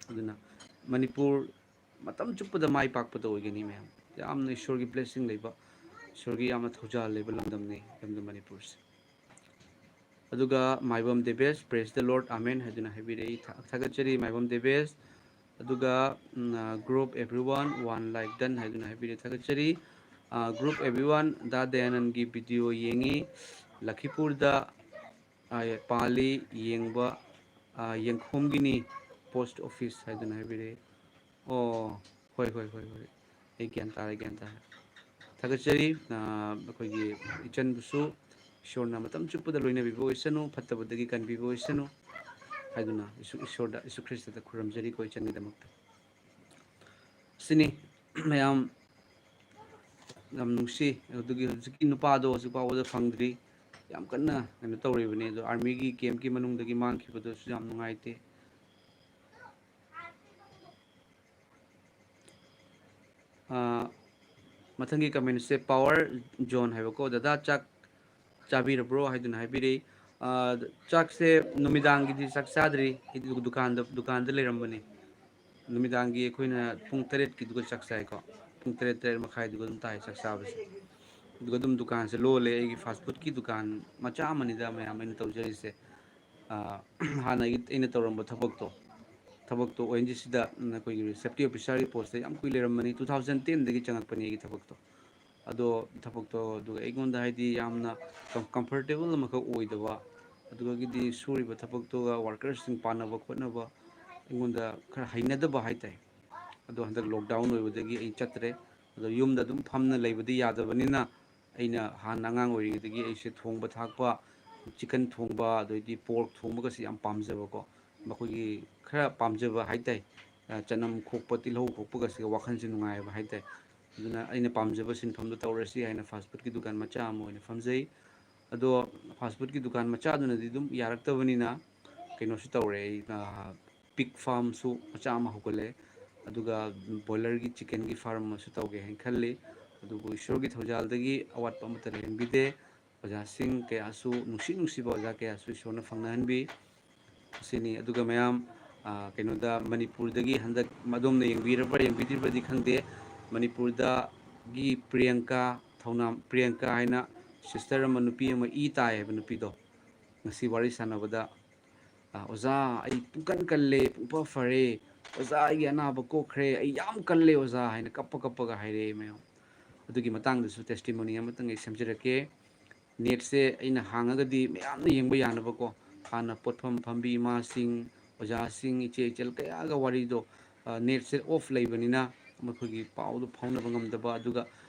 ꯑꯗꯨꯅ ꯃꯅꯤꯄꯨꯔ ꯃꯇꯝ ꯆꯨꯞꯄꯗ ꯃꯥꯏ ꯄꯥꯛꯄꯗ ꯑꯣꯏꯒꯅꯤ ꯃꯌꯥꯝ꯫ ꯌꯥꯝꯅ ꯏꯁꯣꯔꯒꯤ ꯕ꯭ꯂꯦꯁꯤꯡ ꯂꯩꯕ, ꯏꯁꯣꯔꯒꯤ ꯌꯥꯝꯅ ꯊꯧꯖꯥꯜ ꯂꯩꯕ ꯂꯝꯗꯝꯅꯤ ꯏꯔꯝꯗꯝ ꯃꯅꯤꯄꯨꯔꯁꯦ꯫ ꯑꯗꯨꯒ ꯃꯥꯏꯕꯝ ꯗꯦꯕꯦꯁ, "Praise the Lord, Amen" ꯍꯥꯏꯗꯨꯅ ꯍꯥꯏꯕꯤꯔꯛꯏ꯫ ꯊꯥ-, ꯊꯥꯒꯠꯆꯔꯤ ꯃꯥꯏꯕꯝ ꯗꯦꯕꯦꯁ꯫ ꯑꯗꯨꯒ, ꯎꯝ, ꯑ, "Group everyone, one like done" ꯍꯥꯏꯗꯨꯅ ꯍꯥꯏꯕꯤꯔꯛꯏ꯫ ꯊꯥꯒꯠꯆꯔꯤ꯫ ꯑ, "Group everyone, ꯗꯥ ꯗꯌꯥꯅꯟꯒꯤ ꯚꯤꯗꯤꯑꯣ ꯌꯦꯡꯉꯤ꯫ ꯂꯈꯤꯄꯨꯔꯗ, ꯑ, ꯄꯥꯜꯂꯤ, ꯌꯦꯡꯕ, ꯑ, ꯌꯦꯡꯈꯣꯝꯒꯤꯅꯤ, ꯄꯣꯁꯠ ꯑꯣꯐꯤꯁ" ꯍꯥꯏꯗꯨꯅ ꯍꯥꯏꯕꯤꯔꯛꯏ꯫ ꯑꯣ, ꯍꯣꯏ, ꯍꯣꯏ, ꯍꯣꯏ, ꯍꯣꯏ꯫ ꯑꯩ ꯒ꯭ꯌꯥꯟ ꯇꯥꯔꯦ, ꯒ꯭ꯌꯥꯟ ꯇꯥꯔꯦ꯫ ꯊꯥꯒꯠꯆꯔꯤ꯫ ꯑ, ꯑꯩꯈꯣꯏꯒꯤ ꯏꯆꯟꯕꯨꯁꯨ ꯏꯁꯣꯔꯅ ꯃꯇꯝ ꯆꯨꯞꯄꯗ ꯂꯣꯏꯅꯕꯤꯕ ꯑꯣꯏꯁꯅꯨ, ꯐꯠꯇꯕꯗꯒꯤ ꯀꯟꯕꯤꯕ ꯑꯣꯏꯁꯅꯨ ꯍꯥꯏꯗꯨꯅ ꯏꯁꯨ-, ꯏꯁꯣꯔꯗ, ꯏꯁꯨ ꯈ꯭ꯔꯤꯁꯇꯗ ꯈꯨꯔꯨꯝꯖꯔꯤꯀꯣ ꯏꯆꯟꯒꯤꯗꯃꯛꯇ꯫ ꯁꯤꯅꯤ ꯃꯌꯥꯝ, ꯌꯥꯝ ꯅꯨꯡꯁꯤ꯫ ꯑꯗꯨꯒꯤ ꯍꯧꯖꯤꯛꯀꯤ ꯅꯨꯄꯥꯗꯣ ꯍꯧꯖꯤꯛ ꯐꯥꯎꯕꯗ ꯐꯪꯗ꯭ꯔꯤ꯫ ꯌꯥꯝ ꯀꯟꯅ ꯀꯩꯅꯣ ꯇꯧꯔꯤꯕꯅꯤ꯫ ꯑꯗꯣ ꯑꯥꯔꯃꯤꯒꯤ ꯀꯦꯝꯞꯀꯤ ꯃꯅꯨꯡꯗꯒꯤ ꯃꯥꯡꯈꯤꯕꯗꯨꯁꯨ ꯌꯥꯝ ꯅꯨꯡꯉꯥꯏꯇꯦ꯫ ꯑꯥ, ꯃꯊꯪꯒꯤ ꯀꯃꯦꯟꯁꯦ ꯄꯥꯋꯔ ꯖꯣꯟ ꯍꯥꯏꯕꯀꯣ, "ꯗꯗꯥ, ꯆꯥꯛ ꯆꯥꯕꯤꯔꯕ꯭ꯔꯣ?" ꯍꯥꯏꯗꯨꯅ ꯍꯥꯏꯕꯤꯔꯛꯏ꯫ ꯑꯥ, ꯆꯥꯛꯁꯦ ꯅꯨꯃꯤꯗꯥꯡꯒꯤꯗꯤ ꯆꯥꯛ ꯆꯥꯗ꯭ꯔꯤ꯫ ꯑꯩꯗꯤ ꯗꯨꯀꯥꯟꯗ, ꯗꯨꯀꯥꯟꯗ ꯂꯩꯔꯝꯕꯅꯤ꯫ ꯅꯨꯃꯤꯗꯥꯡꯒꯤ ꯑꯩꯈꯣꯏꯅ ꯄꯨꯡ ꯇꯔꯦꯠꯀꯤꯗꯨꯒ ꯆꯥꯛ ꯆꯥꯏꯀꯣ꯫ ꯄꯨꯡ ꯇꯔꯦꯠ, ꯇꯔꯦꯠ ꯃꯈꯥꯏꯗꯨꯒ ꯑꯗꯨꯝ ꯇꯥꯏ ꯆꯥꯛ ꯆꯥꯕꯁꯦ꯫ ꯑꯗꯨꯒ ꯑꯗꯨꯝ ꯗꯨꯀꯥꯟꯁꯦ ꯂꯣꯜꯂꯦ꯫ ꯑꯩꯒꯤ ꯐꯥꯁ ꯐꯨꯗꯀꯤ ꯗꯨꯀꯥꯟ ꯃꯆꯥ ꯑꯃꯅꯤꯗ ꯃꯌꯥꯝ ꯑꯩꯅ ꯇꯧꯖꯔꯤꯁꯦ꯫ ꯑꯥ, ꯍꯥꯟꯅꯒꯤ ꯑꯩꯅ ꯇꯧꯔꯝꯕ ꯊꯕꯛꯇꯣ, ꯊꯕꯛꯇꯣ ꯑꯣ ꯑꯦꯟ ꯖꯤ ꯁꯤꯗ ꯑꯩꯈꯣꯏꯒꯤ ꯁꯦꯐꯇꯤ ꯑꯣꯐꯤꯁꯥꯔꯒꯤ ꯄꯣꯁꯇ ꯌꯥꯝ ꯀꯨꯏ ꯂꯩꯔꯝꯕꯅꯤ꯫ ꯇꯨ ꯊꯥꯎꯖꯟ ꯇꯦꯟꯗꯒꯤ ꯆꯪꯉꯛꯄꯅꯤ ꯑꯩꯒꯤ ꯊꯕꯛꯇꯣ꯫ ꯑꯗꯣ ꯊꯕꯛꯇꯣ ꯑꯗꯨꯒ ꯑꯩꯉꯣꯟꯗ ꯍꯥꯏꯗꯤ ꯌꯥꯝꯅ ꯀꯝ-, ꯀꯝꯐꯔꯇꯦꯕꯜ ꯑꯃꯈꯛ ꯑꯣꯏꯗꯕ, ꯑꯗꯨꯗꯒꯤꯗꯤ ꯁꯨꯔꯤꯕ ꯊꯕꯛꯇꯨꯒ ꯋꯥꯔꯀꯔꯁꯤꯡ ꯄꯥꯟꯅꯕ ꯈꯣꯠꯅꯕ ꯑꯩꯉꯣꯟꯗ ꯈꯔ ꯍꯩꯅꯗꯕ ꯍꯥꯏꯇꯥꯔꯦ꯫ ꯑꯗꯣ ꯍꯟꯗꯛ ꯂꯣꯛꯗꯥꯎꯟ ꯑꯣꯏꯕꯗꯒꯤ ꯑꯩ ꯆꯠꯇ꯭ꯔꯦ꯫ ꯑꯗꯣ ꯌꯨꯝꯗ ꯑꯗꯨꯝ ꯐꯝꯅ ꯂꯩꯕꯗꯤ ꯌꯥꯗꯕꯅꯤꯅ, ꯑꯩꯅ ꯍꯥꯟꯅ ꯑꯉꯥꯡ ꯑꯣꯏꯔꯤꯉꯩꯗꯒꯤ ꯑꯩꯁꯦ ꯊꯣꯡꯕ ꯊꯥꯛꯄ, ꯆꯤꯀꯟ ꯊꯣꯡꯕ, ꯑꯗꯩꯗꯤ ꯄꯣꯔꯛ ꯊꯣꯡꯕꯒꯁꯦ ꯌꯥꯝ ꯄꯥꯝꯖꯕꯀꯣ꯫ ꯃꯈꯣꯏꯒꯤ ꯈꯔ ꯄꯥꯝꯖꯕ ꯍꯥꯏꯇꯥꯔꯦ꯫ ꯑ, ꯆꯅꯝ ꯈꯣꯛꯄ, ꯇꯤꯜꯍꯧ ꯈꯣꯛꯄꯒꯁꯤꯒ ꯋꯥꯈꯜꯁꯦ ꯅꯨꯡꯉꯥꯏꯕ ꯍꯥꯏꯇꯥꯔꯦ꯫ ꯑꯗꯨꯅ ꯑꯩꯅ ꯄꯥꯝꯖꯕ ꯁꯤꯟꯐꯝꯗꯣ ꯇꯧꯔꯁꯤ ꯍꯥꯏꯅ ꯐꯥꯁ ꯐꯨꯗꯀꯤ ꯗꯨꯀꯥꯟ ꯃꯆꯥ ꯑꯃ ꯑꯣꯏꯅ ꯐꯝꯖꯩ꯫ ꯑꯗꯣ ꯐꯥꯁ ꯐꯨꯗꯀꯤ ꯗꯨꯀꯥꯟ ꯃꯆꯥꯗꯨꯅꯗꯤ ꯑꯗꯨꯝ ꯌꯥꯔꯛꯇꯕꯅꯤꯅ ꯀꯩꯅꯣꯁꯨ ꯇꯧꯔꯦ ꯑꯩ, ꯑ, ꯄꯤꯛ ꯐꯥꯔꯝꯁꯨ ꯃꯆꯥ ꯑꯃ ꯍꯧꯒꯠꯂꯦ꯫ ꯑꯗꯨꯒ ꯕꯣꯏꯂꯔꯒꯤ, ꯆꯤꯀꯟꯒꯤ ꯐꯥꯔꯝ ꯑꯃꯁꯨ ꯇꯧꯒꯦ ꯍꯥꯏꯅ ꯈꯜꯂꯤ꯫ ꯑꯗꯨꯕꯨ ꯏꯁꯣꯔꯒꯤ ꯊꯧꯖꯥꯜꯗꯒꯤ ꯑꯋꯥꯠꯄ ꯑꯃꯠꯇ ꯂꯩꯍꯟꯕꯤꯗꯦ꯫ ꯑꯣꯖꯥꯁꯤꯡ ꯀꯌꯥꯁꯨ, ꯅꯨꯡꯁꯤ ꯅꯨꯡꯁꯤꯕ ꯑꯣꯖꯥ ꯀꯌꯥꯁꯨ ꯏꯁꯣꯔꯅ ꯐꯪꯅꯍꯟꯕꯤ꯫ ꯑꯁꯤꯅꯤ꯫ ꯑꯗꯨꯒ ꯃꯌꯥꯝ, ꯑ, ꯀꯩꯅꯣꯗ, ꯃꯅꯤꯄꯨꯔꯗꯒꯤ ꯍꯟꯗꯛ ꯑꯗꯣꯝꯅ ꯌꯦꯡꯕꯤꯔꯕ꯭ꯔꯥ ꯌꯦꯡꯕꯤꯗ꯭ꯔꯤꯕ꯭ꯔꯗꯤ ꯈꯪꯗꯦ, ꯃꯅꯤꯄꯨꯔꯗꯒꯤ ꯄ꯭ꯔꯤꯌꯥꯡꯀꯥ, ꯊꯧꯅꯥꯝ ꯄ꯭ꯔꯤꯌꯥꯡꯀꯥ ꯍꯥꯏꯅ ꯁꯤꯁꯇꯔ ꯑꯃ, ꯅꯨꯄꯤ ꯑꯃ ꯏ ꯇꯥꯏ ꯍꯥꯏꯕ ꯅꯨꯄꯤꯗꯣ, ꯉꯁꯤ ꯋꯥꯔꯤ ꯁꯥꯟꯅꯕꯗ, ꯑ, "ꯑꯣꯖꯥ, ꯑꯩ ꯄꯨꯡꯀꯟ ꯀꯜꯂꯦ, ꯄꯨꯡꯐ ꯐꯔꯦ, ꯑꯣꯖꯥ, ꯑꯩꯒꯤ ꯑꯅꯥꯕ ꯀꯣꯛꯈ꯭ꯔꯦ, ꯑꯩ ꯌꯥꯝ ꯀꯜꯂꯦ ꯑꯣꯖꯥ" ꯍꯥꯏꯅ ꯀꯞꯄ ꯀꯞꯄꯒ ꯍꯥꯏꯔꯛꯑꯦ ꯃꯌꯥꯝ꯫ ꯑꯗꯨꯒꯤ ꯃꯇꯥꯡꯗꯁꯨ ꯇꯦꯁꯇꯤꯃꯣꯅꯤ ꯑꯃꯇꯪ ꯑꯩ ꯁꯦꯝꯖꯔꯛꯀꯦ꯫ ꯅꯦꯠꯁꯦ ꯑꯩꯅ ꯍꯥꯡꯉꯒꯗꯤ ꯃꯌꯥꯝꯅ ꯌꯦꯡꯕ ꯌꯥꯅꯕꯀꯣ, ꯍꯥꯟꯅ ꯄꯣꯠꯐꯝ ꯐꯝꯕꯤ ꯏꯃꯥꯁꯤꯡ, ꯑꯣꯖꯥꯁꯤꯡ, ꯏꯆꯦ ꯏꯆꯜ ꯀꯌꯥꯒ ꯋꯥꯔꯤꯗꯣ, ꯑ, ꯅꯦꯠꯁꯦ ꯑꯣꯐ ꯂꯩꯕꯅꯤꯅ ꯃꯈꯣꯏꯒꯤ ꯄꯥꯎꯗꯣ ꯐꯥꯎꯅꯕ ꯉꯝꯗꯕ, ꯑꯗꯨꯒ,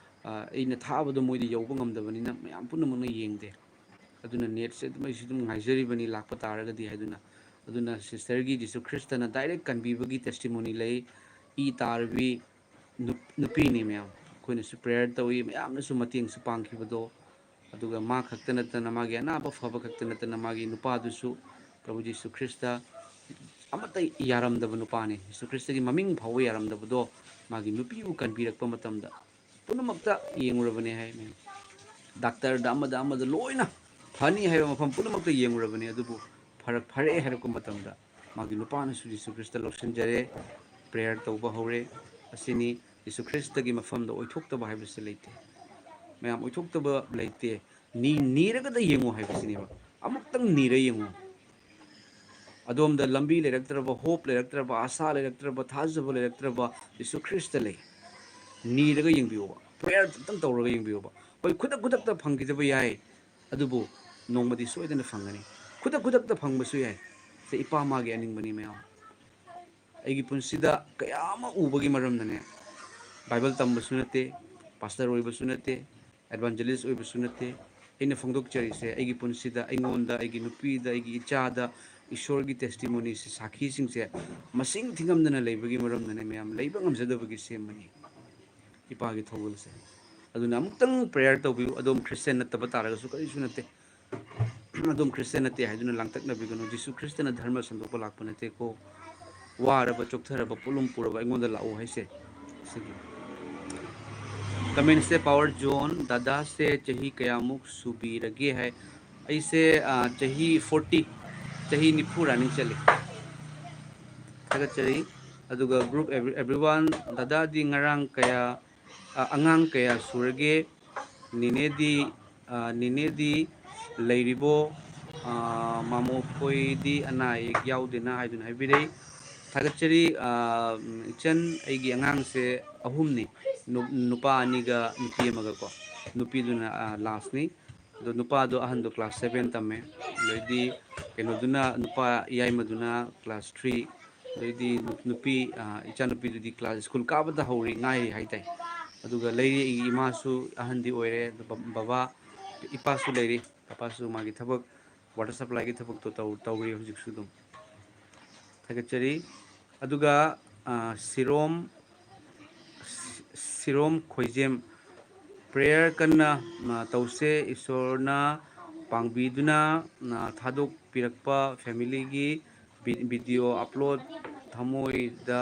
ꯑ, ꯑꯩꯅ ꯊꯥꯕꯗꯣ ꯃꯣꯏꯗ ꯌꯧꯕ ꯉꯝꯗꯕꯅꯤꯅ ꯃꯌꯥꯝ ꯄꯨꯝꯅꯃꯛꯅ ꯌꯦꯡꯗꯦ꯫ ꯑꯗꯨꯅ ꯅꯦꯠꯁꯦ ꯑꯗꯨꯝ, ꯑꯩꯁꯨ ꯑꯗꯨꯝ ꯉꯥꯏꯖꯔꯤꯕꯅꯤ ꯂꯥꯛꯄ ꯇꯥꯔꯒꯗꯤ ꯍꯥꯏꯗꯨꯅ꯫ ꯑꯗꯨꯅ ꯁꯤꯁꯇꯔꯒꯤ ꯖꯤꯁꯨ ꯈ꯭ꯔꯤꯁꯇꯅ ꯗꯥꯏꯔꯦꯛ ꯀꯟꯕꯤꯕꯒꯤ ꯇꯦꯁꯇꯤꯃꯣꯅꯤ ꯂꯩ꯫ ꯏ ꯇꯥꯔꯕꯤ ꯅꯨꯞ-, ꯅꯨꯄꯤꯅꯤ ꯃꯌꯥꯝ꯫ ꯑꯩꯈꯣꯏꯅꯁꯨ ꯄ꯭ꯔꯦꯌꯔ ꯇꯧꯏ, ꯃꯌꯥꯝꯅꯁꯨ ꯃꯇꯦꯡꯁꯨ ꯄꯥꯡꯈꯤꯕꯗꯣ꯫ ꯑꯗꯨꯒ ꯃꯥ ꯈꯛꯇ ꯅꯠꯇꯅ, ꯃꯥꯒꯤ ꯑꯅꯥꯕ ꯐꯕ ꯈꯛꯇ ꯅꯠꯇꯅ, ꯃꯥꯒꯤ ꯅꯨꯄꯥꯗꯨꯁꯨ ꯄ꯭ꯔꯚꯨ ꯖꯤꯁꯨ ꯈ꯭ꯔꯤꯁꯇ ꯑꯃꯠꯇ ꯌꯥꯔꯝꯗꯕ ꯅꯨꯄꯥꯅꯤ꯫ ꯖꯤꯁꯨ ꯈ꯭ꯔꯤꯁꯇꯒꯤ ꯃꯃꯤꯡ ꯐꯥꯎꯕ ꯌꯥꯔꯝꯗꯕꯗꯣ ꯃꯥꯒꯤ ꯅꯨꯄꯤꯕꯨ ꯀꯟꯕꯤꯔꯛꯄ ꯃꯇꯝꯗ ꯄꯨꯝꯅꯃꯛꯇ ꯌꯦꯡꯂꯨꯔꯕꯅꯤ ꯍꯥꯏ꯫ ꯗꯥꯛꯇꯔꯗ ꯑꯃꯗ ꯑꯃꯗ ꯂꯣꯏꯅ ꯐꯅꯤ ꯍꯥꯏꯕ ꯃꯐꯝ ꯄꯨꯝꯅꯃꯛꯇ ꯌꯦꯡꯂꯨꯔꯕꯅꯤ, ꯑꯗꯨꯕꯨ ꯐꯔꯛ ꯐꯔꯛꯑꯦ ꯍꯥꯏꯔꯛꯄ ꯃꯇꯝꯗ ꯃꯥꯒꯤ ꯅꯨꯄꯥꯅꯁꯨ ꯖꯤꯁꯨ ꯈ꯭ꯔꯤꯁꯇ ꯂꯧꯁꯤꯟꯖꯔꯦ, ꯄ꯭ꯔꯦꯌꯔ ꯇꯧꯕ ꯍꯧꯔꯦ꯫ ꯑꯁꯤꯅꯤ, ꯖꯤꯁꯨ ꯈ꯭ꯔꯤꯁꯇꯒꯤ ꯃꯐꯝꯗ ꯑꯣꯏꯊꯣꯛꯇꯕ ꯍꯥꯏꯕꯁꯤ ꯂꯩꯇꯦ꯫ ꯃꯌꯥꯝ, ꯑꯣꯏꯊꯣꯛꯇꯕ ꯂꯩꯇꯦ꯫ ꯅꯤ-, ꯅꯤꯔꯒꯗ ꯌꯦꯡꯉꯨ ꯍꯥꯏꯕꯁꯤꯅꯦꯕ꯫ ꯑꯃꯨꯛꯇꯪ ꯅꯤꯔ ꯌꯦꯡꯉꯨ꯫ ꯑꯗꯣꯝꯗ ꯂꯝꯕꯤ ꯂꯩꯔꯛꯇ꯭ꯔꯕ, ꯍꯣꯞ ꯂꯩꯔꯛꯇ꯭ꯔꯕ, ꯑꯁꯥ ꯂꯩꯔꯛꯇ꯭ꯔꯕ, ꯊꯥꯖꯕ ꯂꯩꯔꯛꯇ꯭ꯔꯕ, ꯖꯤꯁꯨ ꯈ꯭ꯔꯤꯁꯇ ꯂꯩ꯫ ꯅꯤꯔꯒ ꯌꯦꯡꯕꯤꯌꯣꯕ꯫ ꯄ꯭ꯔꯦꯌꯔ ꯑꯝꯇꯪ ꯇꯧꯔꯒ ꯌꯦꯡꯕꯤꯌꯣꯕ꯫ ꯍꯣꯏ, ꯈꯨꯗꯛ ꯈꯨꯗꯛꯇ ꯐꯪꯈꯤꯗꯕ ꯌꯥꯏ, ꯑꯗꯨꯕꯨ ꯅꯣꯡꯃꯗꯤ ꯁꯣꯏꯗꯅ ꯐꯪꯒꯅꯤ꯫ ꯈꯨꯗꯛ ꯈꯨꯗꯛꯇ ꯐꯪꯕꯁꯨ ꯌꯥꯏ꯫ ꯁꯦ, ꯏꯄꯥ ꯃꯥꯒꯤ ꯑꯅꯤꯡꯕꯅꯤ ꯃꯌꯥꯝ꯫ ꯑꯩꯒꯤ ꯄꯨꯟꯁꯤꯗ ꯀꯌꯥ ꯑꯃ ꯎꯕꯒꯤ ꯃꯔꯝꯅꯅꯦ, ꯕꯥꯏꯕꯜ ꯇꯝꯕꯁꯨ ꯅꯠꯇꯦ, ꯄꯥꯁꯇꯔ ꯑꯣꯏꯕꯁꯨ ꯅꯠꯇꯦ, ꯑꯦꯚꯥꯟꯖꯦꯂꯤꯁ ꯑꯣꯏꯕꯁꯨ ꯅꯠꯇꯦ꯫ ꯑꯩꯅ ꯐꯣꯡꯗꯣꯛꯆꯔꯤꯁꯦ ꯑꯩꯒꯤ ꯄꯨꯟꯁꯤꯗ, ꯑꯩꯉꯣꯟꯗ, ꯑꯩꯒꯤ ꯅꯨꯄꯤꯗ, ꯑꯩꯒꯤ ꯏꯆꯥꯗ ꯏꯁꯣꯔꯒꯤ ꯇꯦꯁꯇꯤꯃꯣꯅꯤꯁꯦ, ꯁꯥꯈꯤꯁꯤꯡꯁꯦ ꯃꯁꯤꯡ ꯊꯤꯉꯝꯗꯅ ꯂꯩꯕꯒꯤ ꯃꯔꯝꯅꯅꯦ ꯃꯌꯥꯝ, ꯂꯩꯕ ꯉꯝꯖꯗꯕꯒꯤ ꯁꯦꯝꯕꯅꯤ ꯏꯄꯥꯒꯤ ꯊꯧꯒꯜꯁꯦ꯫ ꯑꯗꯨꯅ ꯑꯃꯨꯛꯇꯪ ꯄ꯭ꯔꯦꯌꯔ ꯇꯧꯕꯤꯌꯨ꯫ ꯑꯗꯣꯝ ꯈ꯭ꯔꯤꯁꯇꯤꯌꯥꯟ ꯅꯠꯇꯕ ꯇꯥꯔꯒꯁꯨ ꯀꯔꯤꯁꯨ ꯅꯠꯇꯦ꯫ ꯑꯗꯣꯝ ꯈ꯭ꯔꯤꯁꯇꯤꯌꯥꯟ ꯅꯠꯇꯦ ꯍꯥꯏꯗꯨꯅ ꯂꯥꯡꯇꯛꯅꯕꯤꯒꯅꯨ꯫ ꯖꯤꯁꯨ ꯈ꯭ꯔꯤꯁꯇꯅ ꯙꯔꯃ ꯁꯟꯗꯣꯛꯄ ꯂꯥꯛꯄ ꯅꯠꯇꯦꯀꯣ꯫ ꯋꯥꯔꯕ, ꯆꯣꯛꯊꯔꯕ, ꯄꯣꯠꯂꯨꯝ ꯄꯨꯔꯕ ꯑꯩꯉꯣꯟꯗ ꯂꯥꯛꯎ ꯍꯥꯏꯁꯦ꯫ ꯁꯤꯒꯤ ꯀꯃꯦꯟꯁꯦ, ꯄꯥꯋꯔ ꯖꯣꯟ, ꯗꯥꯗꯥꯁꯦ ꯆꯍꯤ ꯀꯌꯥꯃꯨꯛ ꯁꯨꯕꯤꯔꯒꯦ ꯍꯥꯏ꯫ ꯑꯩꯁꯦ, ꯑ, ꯆꯍꯤ ꯐꯣꯔꯇꯤ, ꯆꯍꯤ ꯅꯤꯐꯨ running ꯆꯠꯂꯤ꯫ ꯊꯥꯒꯠꯆꯔꯤ꯫ ꯑꯗꯨꯒ group every-, everyone, ꯗꯥꯗꯥꯗꯤ ꯉꯔꯥꯡ ꯀꯌꯥ, ꯑ, ꯑꯉꯥꯡ ꯀꯌꯥ ꯁꯨꯔꯒꯦ? ꯅꯦꯅꯦꯗꯤ, ꯑ, ꯅꯦꯅꯦꯗꯤ ꯂꯩꯔꯤꯕꯣ? ꯑ, ꯃꯥꯃꯣꯈꯣꯏꯗꯤ ꯑꯅꯥ ꯑꯌꯦꯛ ꯌꯥꯎꯗꯦꯅ ꯍꯥꯏꯗꯨꯅ ꯍꯥꯏꯕꯤꯔꯛꯏ꯫ ꯊꯥꯒꯠꯆꯔꯤ꯫ ꯑ, ꯏꯆꯟ, ꯑꯩꯒꯤ ꯑꯉꯥꯡꯁꯦ ꯑꯍꯨꯝꯅꯤ, ꯅꯨ-, ꯅꯨꯄꯥ ꯑꯅꯤꯒ ꯅꯨꯄꯤ ꯑꯃꯒꯀꯣ꯫ ꯅꯨꯄꯤꯗꯨꯅ, ꯑ, lastꯅꯤ꯫ ꯑꯗꯣ ꯅꯨꯄꯥꯗꯣ, ꯑꯍꯟꯗꯣ class seven ꯇꯝꯃꯦ꯫ ꯑꯗꯩꯗꯤ ꯀꯩꯅꯣꯗꯨꯅ, ꯅꯨꯄꯥ ꯌꯥꯏꯃꯗꯨꯅ class three꯫ ꯑꯗꯩꯗꯤ ꯅꯨ-, ꯅꯨꯄꯤ, ꯑ, ꯏꯆꯥꯅꯨꯄꯤꯗꯨꯗꯤ class, school ꯀꯥꯕꯗ ꯍꯧꯔꯤ, ꯉꯥꯏꯔꯤ ꯍꯥꯏꯇꯥꯏ꯫ ꯑꯗꯨꯒ ꯂꯩꯔꯤ, ꯑꯩꯒꯤ ꯏꯃꯥꯁꯨ ꯑꯍꯟꯗꯤ ꯑꯣꯏꯔꯦ, ꯑꯗꯨ ꯕ-, ꯕꯕꯥ, ꯏꯄꯥꯁꯨ ꯂꯩꯔꯤ꯫ ꯏꯄꯥꯁꯨ ꯃꯥꯒꯤ ꯊꯕꯛ, water supplyꯒꯤ ꯊꯕꯛꯇꯣ ꯇꯧ-, ꯇꯧꯔꯤ ꯍꯧꯖꯤꯛꯁꯨ ꯑꯗꯨꯝ꯫ ꯊꯥꯒꯠꯆꯔꯤ꯫ ꯑꯗꯨꯒ, ꯑ, ꯁꯤꯔꯣꯝ, ꯁꯤ-, ꯁꯤꯔꯣꯝ ꯈꯣꯏꯖꯦꯝ, ꯄ꯭ꯔꯦꯌꯔ ꯀꯟꯅ ꯑ, ꯇꯧꯁꯦ꯫ ꯏꯁꯣꯔꯅ ꯄꯥꯡꯕꯤꯗꯨꯅ ꯑ, ꯊꯥꯗꯣꯛꯄꯤꯔꯛꯄ ꯐꯦꯃꯤꯂꯤꯒꯤ ꯚꯤ- ꯚꯤꯗꯤꯑꯣ ꯑꯞꯂꯣꯗ ꯊꯃꯣꯏꯗ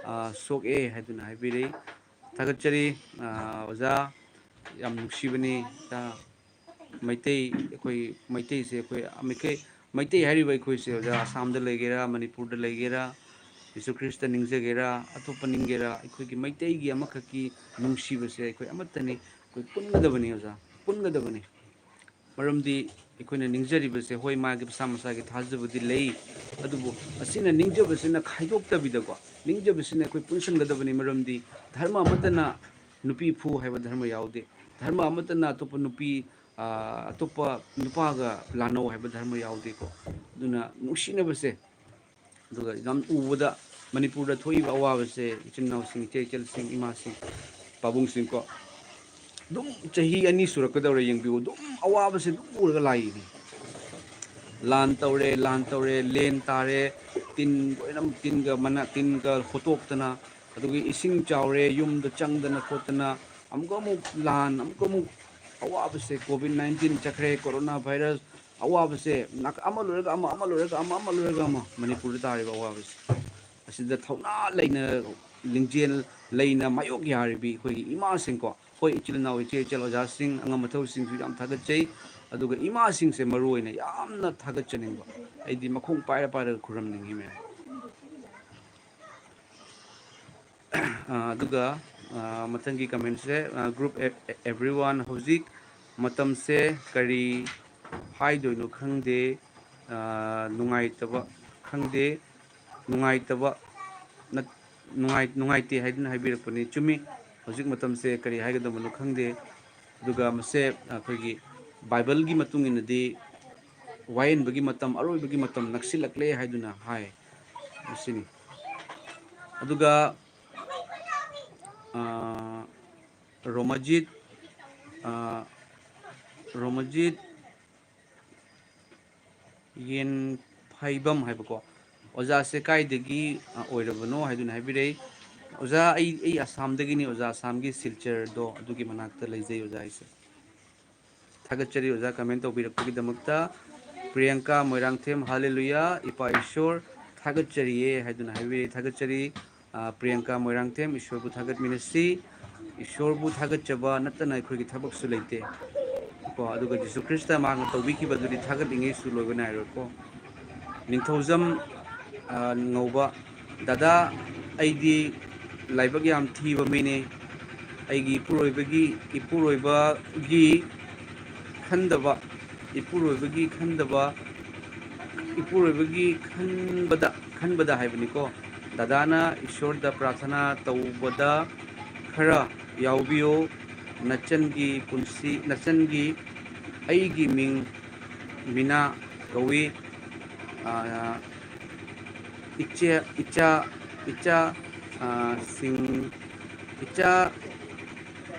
ꯑ, ꯁꯣꯛꯑꯦ ꯍꯥꯏꯗꯨꯅ ꯍꯥꯏꯕꯤꯔꯛꯏ꯫ ꯊꯥꯒꯠꯆꯔꯤ꯫ ꯑ, ꯑꯣꯖꯥ, ꯌꯥꯝ ꯅꯨꯡꯁꯤꯕꯅꯤ꯫ ꯑ, ꯃꯩꯇꯩ ꯑꯩꯈꯣꯏ ꯃꯩꯇꯩꯁꯦ ꯑꯩꯈꯣꯏ ꯃꯩꯇꯩ ꯃꯩꯇꯩ ꯍꯥꯏꯔꯤꯕ ꯑꯩꯈꯣꯏꯁꯦ, ꯑꯣꯖꯥ, ꯑꯁꯥꯝꯗ ꯂꯩꯒꯦꯔꯥ, ꯃꯅꯤꯄꯨꯔꯗ ꯂꯩꯒꯦꯔꯥ, ꯖꯤꯁꯨ ꯈ꯭ꯔꯤꯁꯇ ꯅꯤꯡꯖꯒꯦꯔꯥ, ꯑꯇꯣꯞꯄ ꯅꯤꯡꯒꯦꯔꯥ, ꯑꯩꯈꯣꯏꯒꯤ ꯃꯩꯇꯩꯒꯤ ꯑꯃꯈꯛꯀꯤ ꯅꯨꯡꯁꯤꯕꯁꯦ ꯑꯩꯈꯣꯏ ꯑꯃꯠꯇꯅꯤ꯫ ꯑꯩꯈꯣꯏ ꯄꯨꯟꯒꯗꯕꯅꯤ ꯑꯣꯖꯥ, ꯄꯨꯟꯒꯗꯕꯅꯤ꯫ ꯃꯔꯝꯗꯤ ꯑꯩꯈꯣꯏꯅ ꯅꯤꯡꯖꯔꯤꯕꯁꯦ, ꯍꯣꯏ, ꯃꯥꯒꯤ ꯃꯁꯥ ꯃꯁꯥꯒꯤ ꯊꯥꯖꯕꯗꯤ ꯂꯩ, ꯑꯗꯨꯕꯨ ꯑꯁꯤꯅ ꯅꯤꯡꯖꯕꯁꯤꯅ ꯈꯥꯏꯗꯣꯛꯇꯕꯤꯗꯀꯣ, ꯅꯤꯡꯖꯕꯁꯤꯅ ꯑꯩꯈꯣꯏ ꯄꯨꯟꯁꯤꯟꯒꯗꯕꯅꯤ꯫ ꯃꯔꯝꯗꯤ ꯙꯔꯃ ꯑꯃꯠꯇꯅ ꯅꯨꯄꯤ ꯐꯨ ꯍꯥꯏꯕ ꯙꯔꯃ ꯌꯥꯎꯗꯦ, ꯙꯔꯃ ꯑꯃꯠꯇꯅ ꯑꯇꯣꯞꯄ ꯅꯨꯄꯤ, ꯑ, ꯑꯇꯣꯞꯄ ꯅꯨꯄꯥꯒ ꯂꯥꯟꯅꯧ ꯍꯥꯏꯕ ꯙꯔꯃ ꯌꯥꯎꯗꯦꯀꯣ꯫ ꯑꯗꯨꯅ ꯅꯨꯡꯁꯤꯅꯕꯁꯦ, ꯑꯗꯨꯒ ꯌꯥꯝ ꯎꯕꯗ ꯃꯅꯤꯄꯨꯔꯗ ꯊꯣꯛꯏꯕ ꯑꯋꯥꯕꯁꯦ, ꯏꯆꯤꯟ ꯏꯅꯥꯎꯁꯤꯡ, ꯏꯆꯦ ꯏꯆꯜꯁꯤꯡ, ꯏꯃꯥꯁꯤꯡ, ꯄꯥꯕꯨꯡꯁꯤꯡꯀꯣ, ꯑꯗꯨꯝ ꯆꯍꯤ ꯑꯅꯤ ꯁꯨꯔꯛꯀꯗꯧꯔꯦ, ꯌꯦꯡꯕꯤꯌꯨ, ꯑꯗꯨꯝ ꯑꯋꯥꯕꯁꯦ ꯑꯗꯨꯝ ꯎꯔꯒ ꯂꯥꯛꯏꯅꯤ꯫ ꯂꯥꯟ ꯇꯧꯔꯦ, ꯂꯥꯟ ꯇꯧꯔꯦ, ꯂꯦꯟ ꯇꯥꯔꯦ, ꯇꯤꯟ ꯂꯣꯏꯅ ꯇꯤꯟꯒ ꯃꯅꯥ ꯇꯤꯟꯒ ꯍꯣꯠꯇꯣꯛꯇꯅ, ꯑꯗꯨꯒꯤ ꯏꯁꯤꯡ ꯆꯥꯎꯔꯦ, ꯌꯨꯝꯗ ꯆꯪꯗꯅ ꯈꯣꯠꯇꯅ, ꯑꯃꯨꯛꯀ ꯑꯃꯨꯛ ꯂꯥꯟ, ꯑꯃꯨꯛꯀ ꯑꯃꯨꯛ ꯑꯋꯥꯕꯁꯦ, ꯀꯣꯚꯤꯗ ꯅꯥꯏꯟꯇꯤꯟ ꯆꯠꯈ꯭ꯔꯦ, ꯀꯣꯔꯣꯅꯥ ꯚꯥꯏꯔꯁ, ꯑꯋꯥꯕꯁꯦ ꯅꯥꯀ-, ꯑꯃ ꯂꯣꯏꯔꯒ ꯑꯃ, ꯑꯃ ꯂꯣꯏꯔꯒ ꯑꯃ, ꯑꯃ ꯂꯣꯏꯔꯒ ꯑꯃ, ꯃꯅꯤꯄꯨꯔꯗ ꯇꯥꯔꯤꯕ ꯑꯋꯥꯕꯁꯦ꯫ ꯑꯁꯤꯗ ꯊꯧꯅꯥ ꯂꯩꯅ, ꯂꯤꯡꯖꯦꯜ ꯂꯩꯅ ꯃꯥꯌꯣꯛ ꯌꯥꯔꯤꯕꯤ ꯑꯩꯈꯣꯏꯒꯤ ꯏꯃꯥꯁꯤꯡꯀꯣ, ꯑꯩꯈꯣꯏ ꯏꯆꯤꯜ ꯏꯅꯥꯎ, ꯏꯆꯦ ꯏꯆꯜ, ꯑꯣꯖꯥꯁꯤꯡ, ꯑꯉꯝ ꯑꯊꯧꯁꯤꯡꯁꯨ ꯌꯥꯝ ꯊꯥꯒꯠꯆꯩ꯫ ꯑꯗꯨꯒ ꯏꯃꯥꯁꯤꯡꯁꯦ ꯃꯔꯨ ꯑꯣꯏꯅ ꯌꯥꯝꯅ ꯊꯥꯒꯠꯆꯅꯤꯡꯕ, ꯑꯩꯗꯤ ꯃꯈꯣꯡ ꯄꯥꯏꯔ ꯄꯥꯏꯔꯒ ꯈꯨꯔꯨꯝꯅꯤꯡꯉꯤ ꯃꯌꯥꯝ꯫ ꯑ, ꯑꯗꯨꯒ, ꯑ, ꯃꯊꯪꯒꯤ ꯀꯃꯦꯟꯁꯦ, ꯑ, group ev-, everyone, ꯍꯧꯖꯤꯛ ꯃꯇꯝꯁꯦ ꯀꯔꯤ ꯍꯥꯏꯗꯣꯏꯅꯣ ꯈꯪꯗꯦ, ꯑ, ꯅꯨꯡꯉꯥꯏꯇꯕ ꯈꯪꯗꯦ, ꯅꯨꯡꯉꯥꯏꯇꯕ ꯅꯠ-, ꯅꯨꯡꯉꯥꯏ-, ꯅꯨꯡꯉꯥꯏꯇꯦ ꯍꯥꯏꯗꯨꯅ ꯍꯥꯏꯕꯤꯔꯛꯄꯅꯤ꯫ ꯆꯨꯝꯃꯤ, ꯍꯧꯖꯤꯛ ꯃꯇꯝꯁꯦ ꯀꯔꯤ ꯍꯥꯏꯒꯗꯕꯅꯣ ꯈꯪꯗꯦ꯫ ꯑꯗꯨꯒ ꯃꯁꯦ ꯑꯩꯈꯣꯏꯒꯤ ꯕꯥꯏꯕꯜꯒꯤ ꯃꯇꯨꯡ ꯏꯟꯅꯗꯤ ꯋꯥꯌꯦꯟꯕꯒꯤ ꯃꯇꯝ, ꯑꯔꯣꯏꯕꯒꯤ ꯃꯇꯝ ꯅꯛꯁꯤꯜꯂꯛꯂꯦ ꯍꯥꯏꯗꯨꯅ ꯍꯥꯏ꯫ ꯃꯁꯤꯅꯤ꯫ ꯑꯗꯨꯒ, ꯑ, ꯔꯣꯃꯖꯤꯠ, ꯑ, ꯔꯣꯃꯖꯤꯠ ꯌꯦꯟꯐꯩꯕꯝ ꯍꯥꯏꯕꯀꯣ, ꯑꯣꯖꯥꯁꯦ ꯀꯥꯏꯗꯒꯤ, ꯑ, ꯑꯣꯏꯔꯕꯅꯣ ꯍꯥꯏꯗꯨꯅ ꯍꯥꯏꯕꯤꯔꯛꯏ꯫ ꯑꯣꯖꯥ, ꯑꯩ, ꯑꯩ ꯑꯁꯥꯝꯗꯒꯤꯅꯤ ꯑꯣꯖꯥ, ꯑꯁꯥꯝꯒꯤ ꯁꯤꯜꯆꯔꯗꯣ ꯑꯗꯨꯒꯤ ꯃꯅꯥꯛꯇ ꯂꯩꯖꯩ ꯑꯣꯖꯥ ꯑꯩꯁꯦ꯫ ꯊꯥꯒꯠꯆꯔꯤ ꯑꯣꯖꯥ comment ꯇꯧꯕꯤꯔꯛꯄꯒꯤꯗꯃꯛꯇ꯫ ꯄ꯭ꯔꯤꯌꯪꯀꯥ ꯃꯣꯏꯔꯥꯡꯊꯦꯝ, "ꯍꯥꯂꯦꯂꯨꯌꯥ, ꯏꯄꯥ ꯏꯁꯣꯔ, ꯊꯥꯒꯠꯆꯔꯤꯌꯦ" ꯍꯥꯏꯗꯨꯅ ꯍꯥꯏꯕꯤꯔꯦ꯫ ꯊꯥꯒꯠꯆꯔꯤ꯫ ꯑ, ꯄ꯭ꯔꯤꯌꯪꯀꯥ ꯃꯣꯏꯔꯥꯡꯊꯦꯝ, ꯏꯁꯣꯔꯕꯨ ꯊꯥꯒꯠꯃꯤꯟꯅꯁꯤ꯫ ꯏꯁꯣꯔꯕꯨ ꯊꯥꯒꯠꯆꯕ ꯅꯠꯇꯅ ꯑꯩꯈꯣꯏꯒꯤ ꯊꯕꯛꯁꯨ ꯂꯩꯇꯦ꯫ ꯀꯣ, ꯑꯗꯨꯒ ꯖꯤꯁꯨ ꯈ꯭ꯔꯤꯁꯇ ꯃꯍꯥꯛꯅ ꯇꯧꯕꯤꯈꯤꯕꯗꯨꯗꯤ ꯊꯥꯒꯠꯂꯤꯉꯩꯁꯨ ꯂꯣꯏꯕ ꯅꯥꯏꯔꯣꯏꯀꯣ꯫ ꯅꯤꯡꯊꯧꯖꯝ, ꯑ, ꯉꯧꯕ, "ꯗꯗꯥ, ꯑꯩꯗꯤ ꯂꯥꯏꯕꯛ ꯌꯥꯝ ꯊꯤꯕ ꯃꯤꯅꯦ꯫ ꯑꯩꯒꯤ ꯏꯄꯨꯔꯣꯏꯕꯒꯤ, ꯏꯄꯨꯔꯣꯏꯕꯒꯤ ꯈꯟꯗꯕ, ꯏꯄꯨꯔꯣꯏꯕꯒꯤ ꯈꯟꯗꯕ, ꯏꯄꯨꯔꯣꯏꯕꯒꯤ ꯈꯟꯕꯗ, ꯈꯟꯕꯗ ꯍꯥꯏꯕꯅꯤꯀꯣ꯫ ꯗꯗꯥꯅ ꯏꯁꯣꯔꯗ ꯄ꯭ꯔꯥꯊꯅꯥ ꯇꯧꯕꯗ ꯈꯔ ꯌꯥꯎꯕꯤꯌꯣ꯫ ꯅꯆꯟꯒꯤ ꯄꯨꯟꯁꯤ, ꯅꯆꯟꯒꯤ, ꯑꯩꯒꯤ ꯃꯤꯡ ꯃꯤꯅꯥ ꯀꯧꯏ꯫ ꯑ, ꯏꯆꯦ, ꯏꯆꯥ, ꯏꯆꯥ, ꯑ, ꯁꯤꯡ, ꯏꯆꯥ,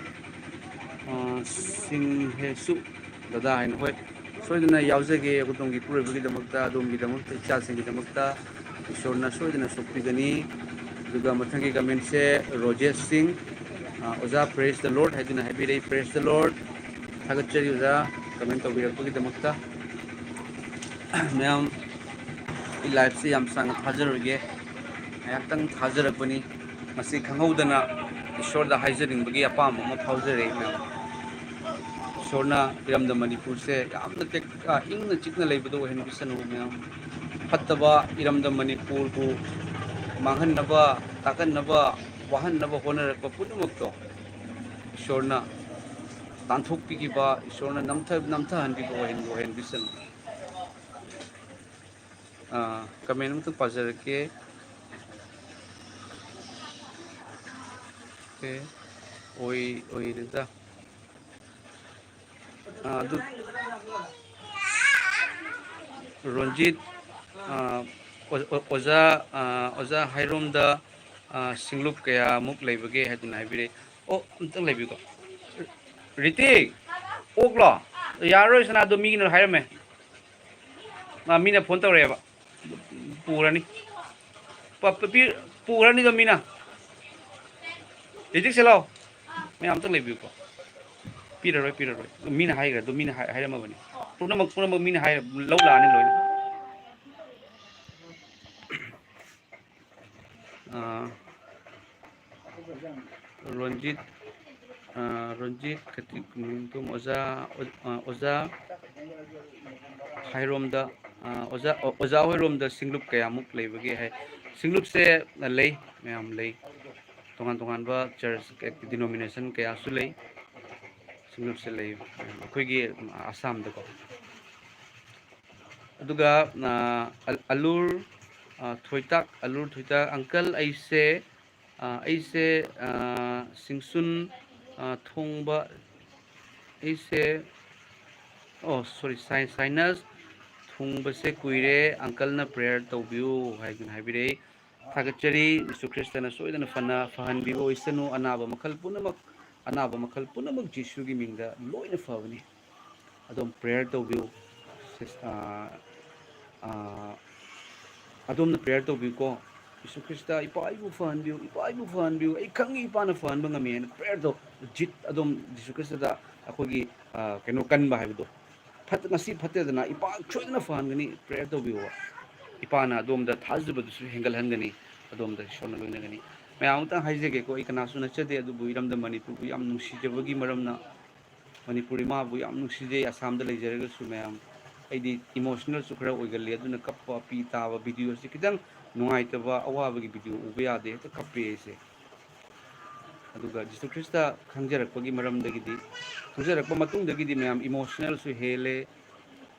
ꯑ, ꯁꯤꯡꯍꯦꯁꯨ ꯗꯗꯥ" ꯍꯥꯏꯅ꯫ ꯍꯣꯏ, ꯁꯣꯏꯗꯅ ꯌꯥꯎꯖꯒꯦ꯫ ꯑꯗꯣꯝꯒꯤ ꯏꯄꯨꯔꯣꯏꯕꯒꯤꯗꯃꯛꯇ, ꯑꯗꯣꯝꯒꯤꯗꯃꯛꯇ, ꯏꯆꯥꯁꯤꯡꯒꯤꯗꯃꯛꯇ ꯏꯁꯣꯔꯅ ꯁꯣꯏꯗꯅ ꯁꯣꯛꯄꯤꯒꯅꯤ꯫ ꯑꯗꯨꯒ ꯃꯊꯪꯒꯤ comment ꯁꯦ ꯔꯣꯖꯦꯁ ꯁꯤꯡ, ꯑ, "ꯑꯣꯖꯥ, praise the Lord" ꯍꯥꯏꯗꯨꯅ ꯍꯥꯏꯕꯤꯔꯛꯏ꯫ Praise the Lord꯫ ꯊꯥꯒꯠꯆꯔꯤ ꯑꯣꯖꯥ, comment ꯇꯧꯕꯤꯔꯛꯄꯒꯤꯗꯃꯛꯇ꯫ ꯃꯌꯥꯝ, ꯑꯩ live ꯁꯦ ꯌꯥꯝ ꯁꯥꯡꯅ ꯊꯥꯖꯔꯣꯏꯒꯦ, ꯉꯥꯏꯍꯥꯛꯇꯪ ꯊꯥꯖꯔꯛꯄꯅꯤ꯫ ꯃꯁꯤ ꯈꯪꯍꯧꯗꯅ ꯏꯁꯣꯔꯗ ꯍꯥꯏꯖꯅꯤꯡꯕꯒꯤ ꯑꯄꯥꯝꯕ ꯑꯃ ꯐꯥꯎꯖꯔꯛꯏ ꯃꯌꯥꯝ꯫ ꯏꯁꯣꯔꯅ ꯏꯔꯝꯗꯝ ꯃꯅꯤꯄꯨꯔꯁꯦ ꯌꯥꯝꯅ ꯇꯦꯛ-, ꯑ, ꯏꯪꯅ ꯆꯤꯛꯅ ꯂꯩꯕꯗꯣ ꯑꯣꯏꯍꯟꯕꯤꯁꯅꯨ ꯃꯌꯥꯝ꯫ ꯐꯠꯇꯕ ꯏꯔꯝꯗꯝ ꯃꯅꯤꯄꯨꯔꯕꯨ ꯃꯥꯡꯍꯟꯅꯕ, ꯇꯥꯛꯍꯟꯅꯕ, ꯋꯥꯍꯟꯅꯕ ꯍꯣꯠꯅꯔꯛꯄ ꯄꯨꯝꯅꯃꯛꯇꯣ ꯏꯁꯣꯔꯅ ꯇꯥꯟꯊꯣꯛꯄꯤꯈꯤꯕ, ꯏꯁꯣꯔꯅ ꯅꯝꯊ-, ꯅꯝꯊꯍꯟꯕꯤꯕ ꯑꯣꯏꯍꯟ-, ꯑꯣꯏꯍꯟꯕꯤꯁꯅꯨ꯫ ꯑꯥ, comment ꯑꯃꯇꯪ ꯄꯥꯖꯔꯛꯀꯦ꯫ ꯑꯣꯀꯦ꯫ ꯑꯣꯏ-, ꯑꯣꯏꯔꯦꯗ꯫ ꯑꯥ, ꯑꯗꯨ ꯔꯣꯟꯖꯤꯠ, ꯑꯥ, ꯑꯣ-, ꯑꯣ-, ꯑꯣꯖꯥ, ꯑꯥ, ꯑꯣꯖꯥ ꯍꯥꯏꯔꯣꯝꯗ, ꯑꯥ, ꯁꯤꯡꯂꯨꯞ ꯀꯌꯥꯃꯨꯛ ꯂꯩꯕꯒꯦ ꯍꯥꯏꯗꯨꯅ ꯍꯥꯏꯕꯤꯔꯛꯏ꯫ ꯑꯣ, ꯑꯝꯇꯪ ꯂꯩꯕꯤꯌꯨꯀꯣ꯫ ꯔꯤꯇꯤꯛ, ꯑꯣꯛꯂꯣ? ꯌꯥꯔꯔꯣꯏ ꯁꯅꯥꯗꯣ, ꯃꯤꯒꯤꯅ ꯍꯥꯏꯔꯝꯃꯦ꯫ ꯃꯥ, ꯃꯤꯅ phone ꯇꯧꯔꯛꯑꯦꯕ꯫ ꯄꯨꯔꯅꯤ꯫ ꯄ-, ꯄ-, ꯄꯤ-, ꯄꯨꯈ꯭ꯔꯅꯤꯗꯣ ꯃꯤꯅ꯫ ꯂꯤꯗꯤꯛꯁꯦ ꯂꯥꯛꯑꯣ꯫ ꯃꯌꯥꯝ ꯑꯝꯇꯪ ꯂꯩꯕꯤꯌꯨꯀꯣ꯫ ꯄꯤꯔꯔꯣꯏ, ꯄꯤꯔꯔꯣꯏ꯫ ꯃꯤꯅ ꯍꯥꯏꯈ꯭ꯔꯦ, ꯑꯗꯨ ꯃꯤꯅ ꯍꯥꯏ-, ꯍꯥꯏꯔꯝꯃꯕꯅꯤ꯫ ꯄꯨꯝꯅꯃꯛ, ꯄꯨꯝꯅꯃꯛ ꯃꯤꯅ ꯍꯥꯏ-, ꯂꯧ ꯂꯥꯛꯑꯅꯤ ꯂꯣꯏꯅ꯫ ꯑꯥ, ꯔꯣꯟꯖꯤꯠ, ꯑꯥ, ꯔꯣꯟꯖꯤꯠ ꯈꯇꯤꯛ, ꯑꯣꯖꯥ, ꯑꯥ, ꯑꯣꯖꯥ ꯍꯥꯏꯔꯣꯝꯗ, ꯑꯥ, ꯑꯣꯖꯥ, ꯑꯣꯖꯥ ꯍꯣꯏꯔꯣꯝꯗ ꯁꯤꯡꯂꯨꯞ ꯀꯌꯥꯃꯨꯛ ꯂꯩꯕꯒꯦ ꯍꯥꯏ꯫ ꯁꯤꯡꯂꯨꯞꯁꯦ ꯂꯩ, ꯃꯌꯥꯝ ꯂꯩ꯫ ꯇꯣꯉꯥꯟ ꯇꯣꯉꯥꯟꯕ ꯆꯔꯆ, denomination ꯀꯌꯥꯁꯨ ꯂꯩ꯫ ꯁꯤꯡꯂꯨꯞꯁꯦ ꯂꯩ ꯑꯩꯈꯣꯏꯒꯤ ꯑꯁꯥꯝꯗꯀꯣ꯫ ꯑꯗꯨꯒ, ꯑ, ꯑꯜ-, ꯑꯂꯨꯔ, ꯑ, ꯊꯣꯏꯇꯥꯛ, ꯑꯂꯨꯔ ꯊꯣꯏꯇꯥꯛ, "Uncle, ꯑꯩꯁꯦ, ꯑ, ꯑꯩꯁꯦ, ꯑ, ꯁꯤꯡꯁꯨꯟ, ꯑ, ꯊꯣꯡꯕ, ꯑꯩꯁꯦ, ꯑꯣ, sorry, ꯁꯥꯏ-, sinus ꯊꯨꯡꯕꯁꯦ ꯀꯨꯏꯔꯦ, uncleꯅ prayer ꯇꯧꯕꯤꯌꯨ" ꯍꯥꯏꯗꯨꯅ ꯍꯥꯏꯕꯤꯔꯛꯏ꯫ ꯊꯥꯒꯠꯆꯔꯤ꯫ ꯌꯤꯁꯨ ꯈ꯭ꯔꯤꯁꯇꯅ ꯁꯣꯏꯗꯅ ꯐꯅ ꯐꯍꯟꯕꯤꯕ ꯑꯣꯏꯁꯅꯨ꯫ ꯑꯅꯥꯕ ꯃꯈꯜ ꯄꯨꯝꯅꯃꯛ, ꯑꯅꯥꯕ ꯃꯈꯜ ꯄꯨꯝꯅꯃꯛ ꯖꯤꯁꯨꯒꯤ ꯃꯤꯡꯗ ꯂꯣꯏꯅ ꯐꯕꯅꯤ꯫ ꯑꯗꯨꯝ prayer ꯇꯧꯕꯤꯌꯨ꯫ ꯁꯤꯁ-, ꯑꯥ, ꯑꯥ, ꯑꯗꯣꯝꯅ prayer ꯇꯧꯕꯤꯌꯨꯀꯣ꯫ "ꯌꯤꯁꯨ ꯈ꯭ꯔꯤꯁꯇ, ꯏꯄꯥ ꯑꯩꯕꯨ ꯐꯍꯟꯕꯤꯌꯨ, ꯏꯄꯥ ꯑꯩꯕꯨ ꯐꯍꯟꯕꯤꯌꯨ, ꯑꯩ ꯈꯪꯉꯤ ꯏꯄꯥꯅ ꯐꯍꯟꯕ ꯉꯝꯃꯤ" ꯍꯥꯏꯅ prayer ꯇꯧ꯫ ꯖꯤꯠ ꯑꯗꯨꯝ ꯖꯤꯁꯨ ꯈ꯭ꯔꯤꯁꯇꯗ ꯑꯩꯈꯣꯏꯒꯤ, ꯑꯥ, ꯀꯩꯅꯣ ꯀꯟꯕ ꯍꯥꯏꯕꯗꯣ꯫ ꯐꯠ-, ꯉꯁꯤ ꯐꯠꯇꯗꯅ ꯏꯄꯥ ꯁꯣꯏꯗꯅ ꯐꯍꯟꯒꯅꯤ, prayer ꯇꯧꯕꯤꯌꯣꯕ꯫ ꯏꯄꯥꯅ ꯑꯗꯣꯝꯗ ꯊꯥꯖꯕꯗꯨꯁꯨ ꯍꯦꯟꯒꯠꯍꯟꯒꯅꯤ, ꯑꯗꯣꯝꯗ ꯏꯁꯣꯔꯅ ꯂꯣꯏꯅꯒꯅꯤ꯫ ꯃꯌꯥꯝ ꯑꯃꯇꯪ ꯍꯥꯏꯖꯒꯦꯀꯣ, ꯑꯩ ꯀꯅꯥꯁꯨ ꯅꯠꯆꯗꯦ, ꯑꯗꯨꯕꯨ ꯏꯔꯝꯗꯝ ꯃꯅꯤꯄꯨꯔꯕꯨ ꯌꯥꯝ ꯅꯨꯡꯁꯤꯖꯕꯒꯤ ꯃꯔꯝꯅ, ꯃꯅꯤꯄꯨꯔ ꯏꯃꯥꯕꯨ ꯌꯥꯝ ꯅꯨꯡꯁꯤꯖꯩ꯫ ꯑꯁꯥꯝꯗ ꯂꯩꯖꯔꯒꯁꯨ ꯃꯌꯥꯝ, ꯑꯩꯗꯤ emotionalꯁꯨ ꯈꯔ ꯑꯣꯏꯒꯜꯂꯤ, ꯑꯗꯨꯅ ꯀꯞꯄ, ꯄꯤ ꯇꯥꯕ videoꯁꯦ, ꯈꯤꯇꯪ ꯅꯨꯡꯉꯥꯏꯇꯕ, ꯑꯋꯥꯕꯒꯤ video ꯎꯕ ꯌꯥꯗꯦ, ꯍꯦꯛꯇ ꯀꯞꯄꯦ ꯑꯩꯁꯦ꯫ ꯑꯗꯨꯒ ꯖꯤꯁꯨ ꯈ꯭ꯔꯤꯁꯇ ꯈꯪꯖꯔꯛꯄꯒꯤ ꯃꯔꯝꯗꯒꯤꯗꯤ, ꯈꯪꯖꯔꯛꯄ ꯃꯇꯨꯡꯗꯒꯤꯗꯤ ꯃꯌꯥꯝ emotionalꯁꯨ ꯍꯦꯜꯂꯦ,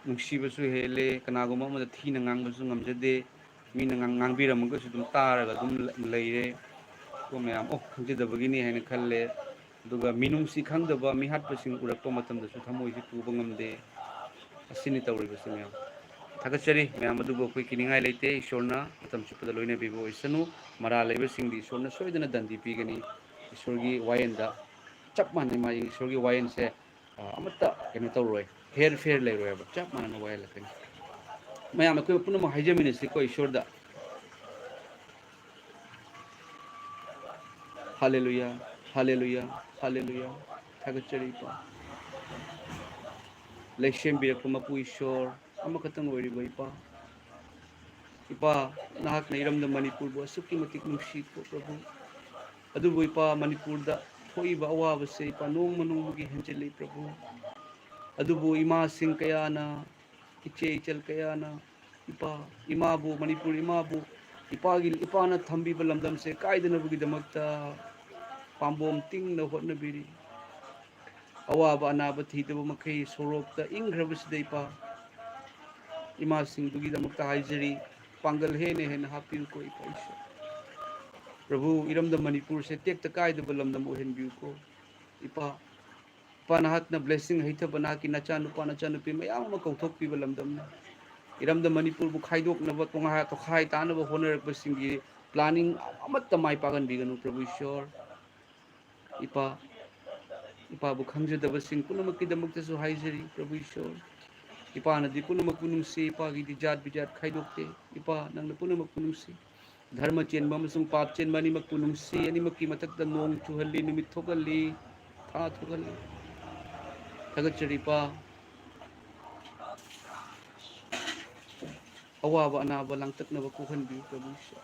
ꯅꯨꯡꯁꯤꯕꯁꯨ ꯍꯦꯜꯂꯦ, ꯀꯅꯥꯒꯨꯝꯕ ꯑꯃꯗ ꯊꯤꯅ ꯉꯥꯡꯕꯁꯨ ꯉꯝꯖꯗꯦ, ꯃꯤꯅ ꯉꯥꯡ-, ꯉꯥꯡꯕꯤꯔꯝꯃꯒꯁꯨ ꯑꯗꯨꯝ ꯇꯥꯔꯒ ꯑꯗꯨꯝ ꯂ-, ꯂꯩꯔꯦ꯫ ꯑꯗꯣ ꯃꯌꯥꯝ, "ꯑꯣ, ꯈꯪꯖꯗꯕꯒꯤꯅꯤ" ꯍꯥꯏꯅ ꯈꯜꯂꯦ꯫ ꯑꯗꯨꯒ ꯃꯤꯅꯨꯡꯁꯤ ꯈꯪꯗꯕ ꯃꯤꯍꯥꯠꯄꯁꯤꯡ ꯎꯔꯛꯄ ꯃꯇꯝꯗꯁꯨ ꯊꯃꯣꯏꯁꯤ ꯄꯨꯕ ꯉꯝꯗꯦ꯫ ꯑꯁꯤꯅꯤ ꯇꯧꯔꯤꯕꯁꯤ ꯃꯌꯥꯝ꯫ ꯊꯥꯒꯠꯆꯔꯤ ꯃꯌꯥꯝ, ꯑꯗꯨꯕꯨ ꯑꯩꯈꯣꯏ ꯀꯤꯅꯤꯡꯉꯥꯏ ꯂꯩꯇꯦ꯫ ꯏꯁꯣꯔꯅ ꯃꯇꯝ ꯆꯨꯞꯄꯗ ꯂꯣꯏꯅꯕꯤꯕ ꯑꯣꯏꯁꯅꯨ꯫ ꯃꯔꯥꯜ ꯂꯩꯕꯁꯤꯡꯗꯤ ꯏꯁꯣꯔꯅ ꯁꯣꯏꯗꯅ ꯗꯟꯗꯤ ꯄꯤꯒꯅꯤ꯫ ꯏꯁꯣꯔꯒꯤ ꯋꯥꯌꯦꯜꯗ ꯆꯞ ꯃꯥꯟꯅꯩ, ꯃꯥꯒꯤ ꯏꯁꯣꯔꯒꯤ ꯋꯥꯌꯦꯜꯁꯦ, ꯑ, ꯑꯃꯠꯇ ꯀꯩꯅꯣ ꯇꯧꯔꯣꯏ, ꯍꯦꯔ ꯐꯦꯔ ꯂꯩꯔꯣꯏꯕ, ꯆꯞ ꯃꯥꯟꯅꯅ ꯋꯥꯌꯦꯜꯂꯛꯀꯅꯤ꯫ ꯃꯌꯥꯝ ꯑꯩꯈꯣꯏ ꯄꯨꯝꯅꯃꯛ ꯍꯥꯏꯖꯃꯤꯟꯅꯁꯤꯀꯣ ꯏꯁꯣꯔꯗ꯫ ꯍꯥꯂꯦꯂꯨꯌꯥ, ꯍꯥꯂꯦꯂꯨꯌꯥ, ꯍꯥꯂꯦꯂꯨꯌꯥ꯫ ꯊꯥꯒꯠꯆꯔꯤ ꯏꯄꯥ꯫ ꯂꯩꯁꯦꯝꯕꯤꯔꯛꯄ ꯃꯄꯨ ꯏꯁꯣꯔ ꯑꯃꯈꯛꯇꯪ ꯑꯣꯏꯔꯤꯕ ꯏꯄꯥ꯫ ꯏꯄꯥ, ꯅꯍꯥꯛꯅ ꯏꯔꯝꯗꯝ ꯃꯅꯤꯄꯨꯔꯕꯨ ꯑꯁꯨꯛꯀꯤ ꯃꯇꯤꯛ ꯅꯨꯡꯁꯤꯀꯣ ꯄ꯭ꯔꯚꯨ꯫ ꯑꯗꯨꯕꯨ ꯏꯄꯥ, ꯃꯅꯤꯄꯨꯔꯗ ꯊꯣꯛꯏꯕ ꯑꯋꯥꯕꯁꯦ ꯏꯄꯥ, ꯅꯣꯡꯃ ꯅꯣꯡꯃꯒꯤ ꯍꯦꯟꯖꯤꯜꯂꯤ ꯄ꯭ꯔꯚꯨ꯫ ꯑꯗꯨꯕꯨ ꯏꯃꯥꯁꯤꯡ ꯀꯌꯥꯅ, ꯏꯆꯦ ꯏꯆꯜ ꯀꯌꯥꯅ ꯏꯄꯥ, ꯏꯃꯥꯕꯨ, ꯃꯅꯤꯄꯨꯔ ꯏꯃꯥꯕꯨ, ꯏꯄꯥꯒꯤ, ꯏꯄꯥꯅ ꯊꯝꯕꯤꯕ ꯂꯝꯗꯝꯁꯦ ꯀꯥꯏꯗꯅꯕꯒꯤꯗꯃꯛꯇ ꯄꯥꯝꯕꯣꯝ ꯇꯤꯡꯅ ꯍꯣꯠꯅꯕꯤꯔꯤ꯫ ꯑꯋꯥꯕ ꯑꯅꯥꯕ ꯊꯤꯗꯕ ꯃꯈꯩ ꯁꯣꯔꯣꯛꯇ ꯏꯪꯈ꯭ꯔꯕꯁꯤꯗ ꯏꯄꯥ, ꯏꯃꯥꯁꯤꯡꯗꯨꯒꯤꯗꯃꯛꯇ ꯍꯥꯏꯖꯔꯤ, ꯄꯥꯡꯒꯜ ꯍꯦꯟꯅ ꯍꯦꯟꯅ ꯍꯥꯞꯄꯤꯌꯨꯀꯣ ꯏꯄꯥ ꯏꯁꯣꯔ꯫ ꯄ꯭ꯔꯚꯨ, ꯏꯔꯝꯗꯝ ꯃꯅꯤꯄꯨꯔꯁꯦ ꯇꯦꯛꯇ ꯀꯥꯏꯗꯕ ꯂꯝꯗꯝ ꯑꯣꯏꯍꯟꯕꯤꯌꯨꯀꯣ ꯏꯄꯥ꯫ ꯏꯄꯥ, ꯅꯍꯥꯛꯅ blessing ꯍꯩꯊꯕ ꯅꯍꯥꯛꯀꯤ ꯅꯆꯥꯅꯨꯄꯥ ꯅꯆꯥꯅꯨꯄꯤ ꯃꯌꯥꯝ ꯑꯃ ꯀꯧꯊꯣꯛꯄꯤꯕ ꯂꯝꯗꯝꯅꯤ꯫ ꯏꯔꯝꯗꯝ ꯃꯅꯤꯄꯨꯔꯕꯨ ꯈꯥꯏꯗꯣꯛꯅꯕ, ꯇꯣꯉꯥ-, ꯇꯣꯈꯥꯏ ꯇꯥꯅꯕ ꯍꯣꯠꯅꯔꯛꯄꯁꯤꯡꯒꯤ planning ꯑꯃꯠꯇ ꯃꯥꯏ ꯄꯥꯛꯍꯟꯕꯤꯒꯅꯨ ꯄ꯭ꯔꯚꯨ ꯏꯁꯣꯔ꯫ ꯏꯄꯥ, ꯏꯄꯥꯕꯨ ꯈꯪꯖꯗꯕꯁꯤꯡ ꯄꯨꯝꯅꯃꯛꯀꯤꯗꯃꯛꯇꯁꯨ ꯍꯥꯏꯖꯔꯤ ꯄ꯭ꯔꯚꯨ ꯏꯁꯣꯔ꯫ ꯏꯄꯥꯅꯗꯤ ꯄꯨꯝꯅꯃꯛꯄꯨ ꯅꯨꯡꯁꯤ, ꯏꯄꯥꯒꯤꯗꯤ ꯖꯥꯠ ꯕꯤꯖꯥꯠ ꯈꯥꯏꯗꯣꯛꯇꯦ꯫ ꯏꯄꯥ, ꯅꯪꯅ ꯄꯨꯝꯅꯃꯛꯄꯨ ꯅꯨꯡꯁꯤ꯫ ꯙꯔꯃ ꯆꯦꯟꯕ ꯑꯃꯁꯨꯡ ꯄꯥꯞ ꯆꯦꯟꯕ ꯑꯅꯤꯃꯛꯄꯨ ꯅꯨꯡꯁꯤ, ꯑꯅꯤꯃꯛꯀꯤ ꯃꯊꯛꯇ ꯅꯣꯡ ꯆꯨꯍꯜꯂꯤ, ꯅꯨꯃꯤꯠ ꯊꯣꯛꯍꯜꯂꯤ, ꯊꯥ ꯊꯣꯛꯍꯜꯂꯤ꯫ ꯊꯥꯒꯠꯆꯔꯤ ꯏꯄꯥ꯫ ꯑꯋꯥꯕ ꯑꯅꯥꯕ ꯂꯥꯡꯇꯛꯅꯕ ꯀꯣꯛꯍꯟꯕꯤꯌꯨ ꯄ꯭ꯔꯚꯨ ꯏꯁꯣꯔ꯫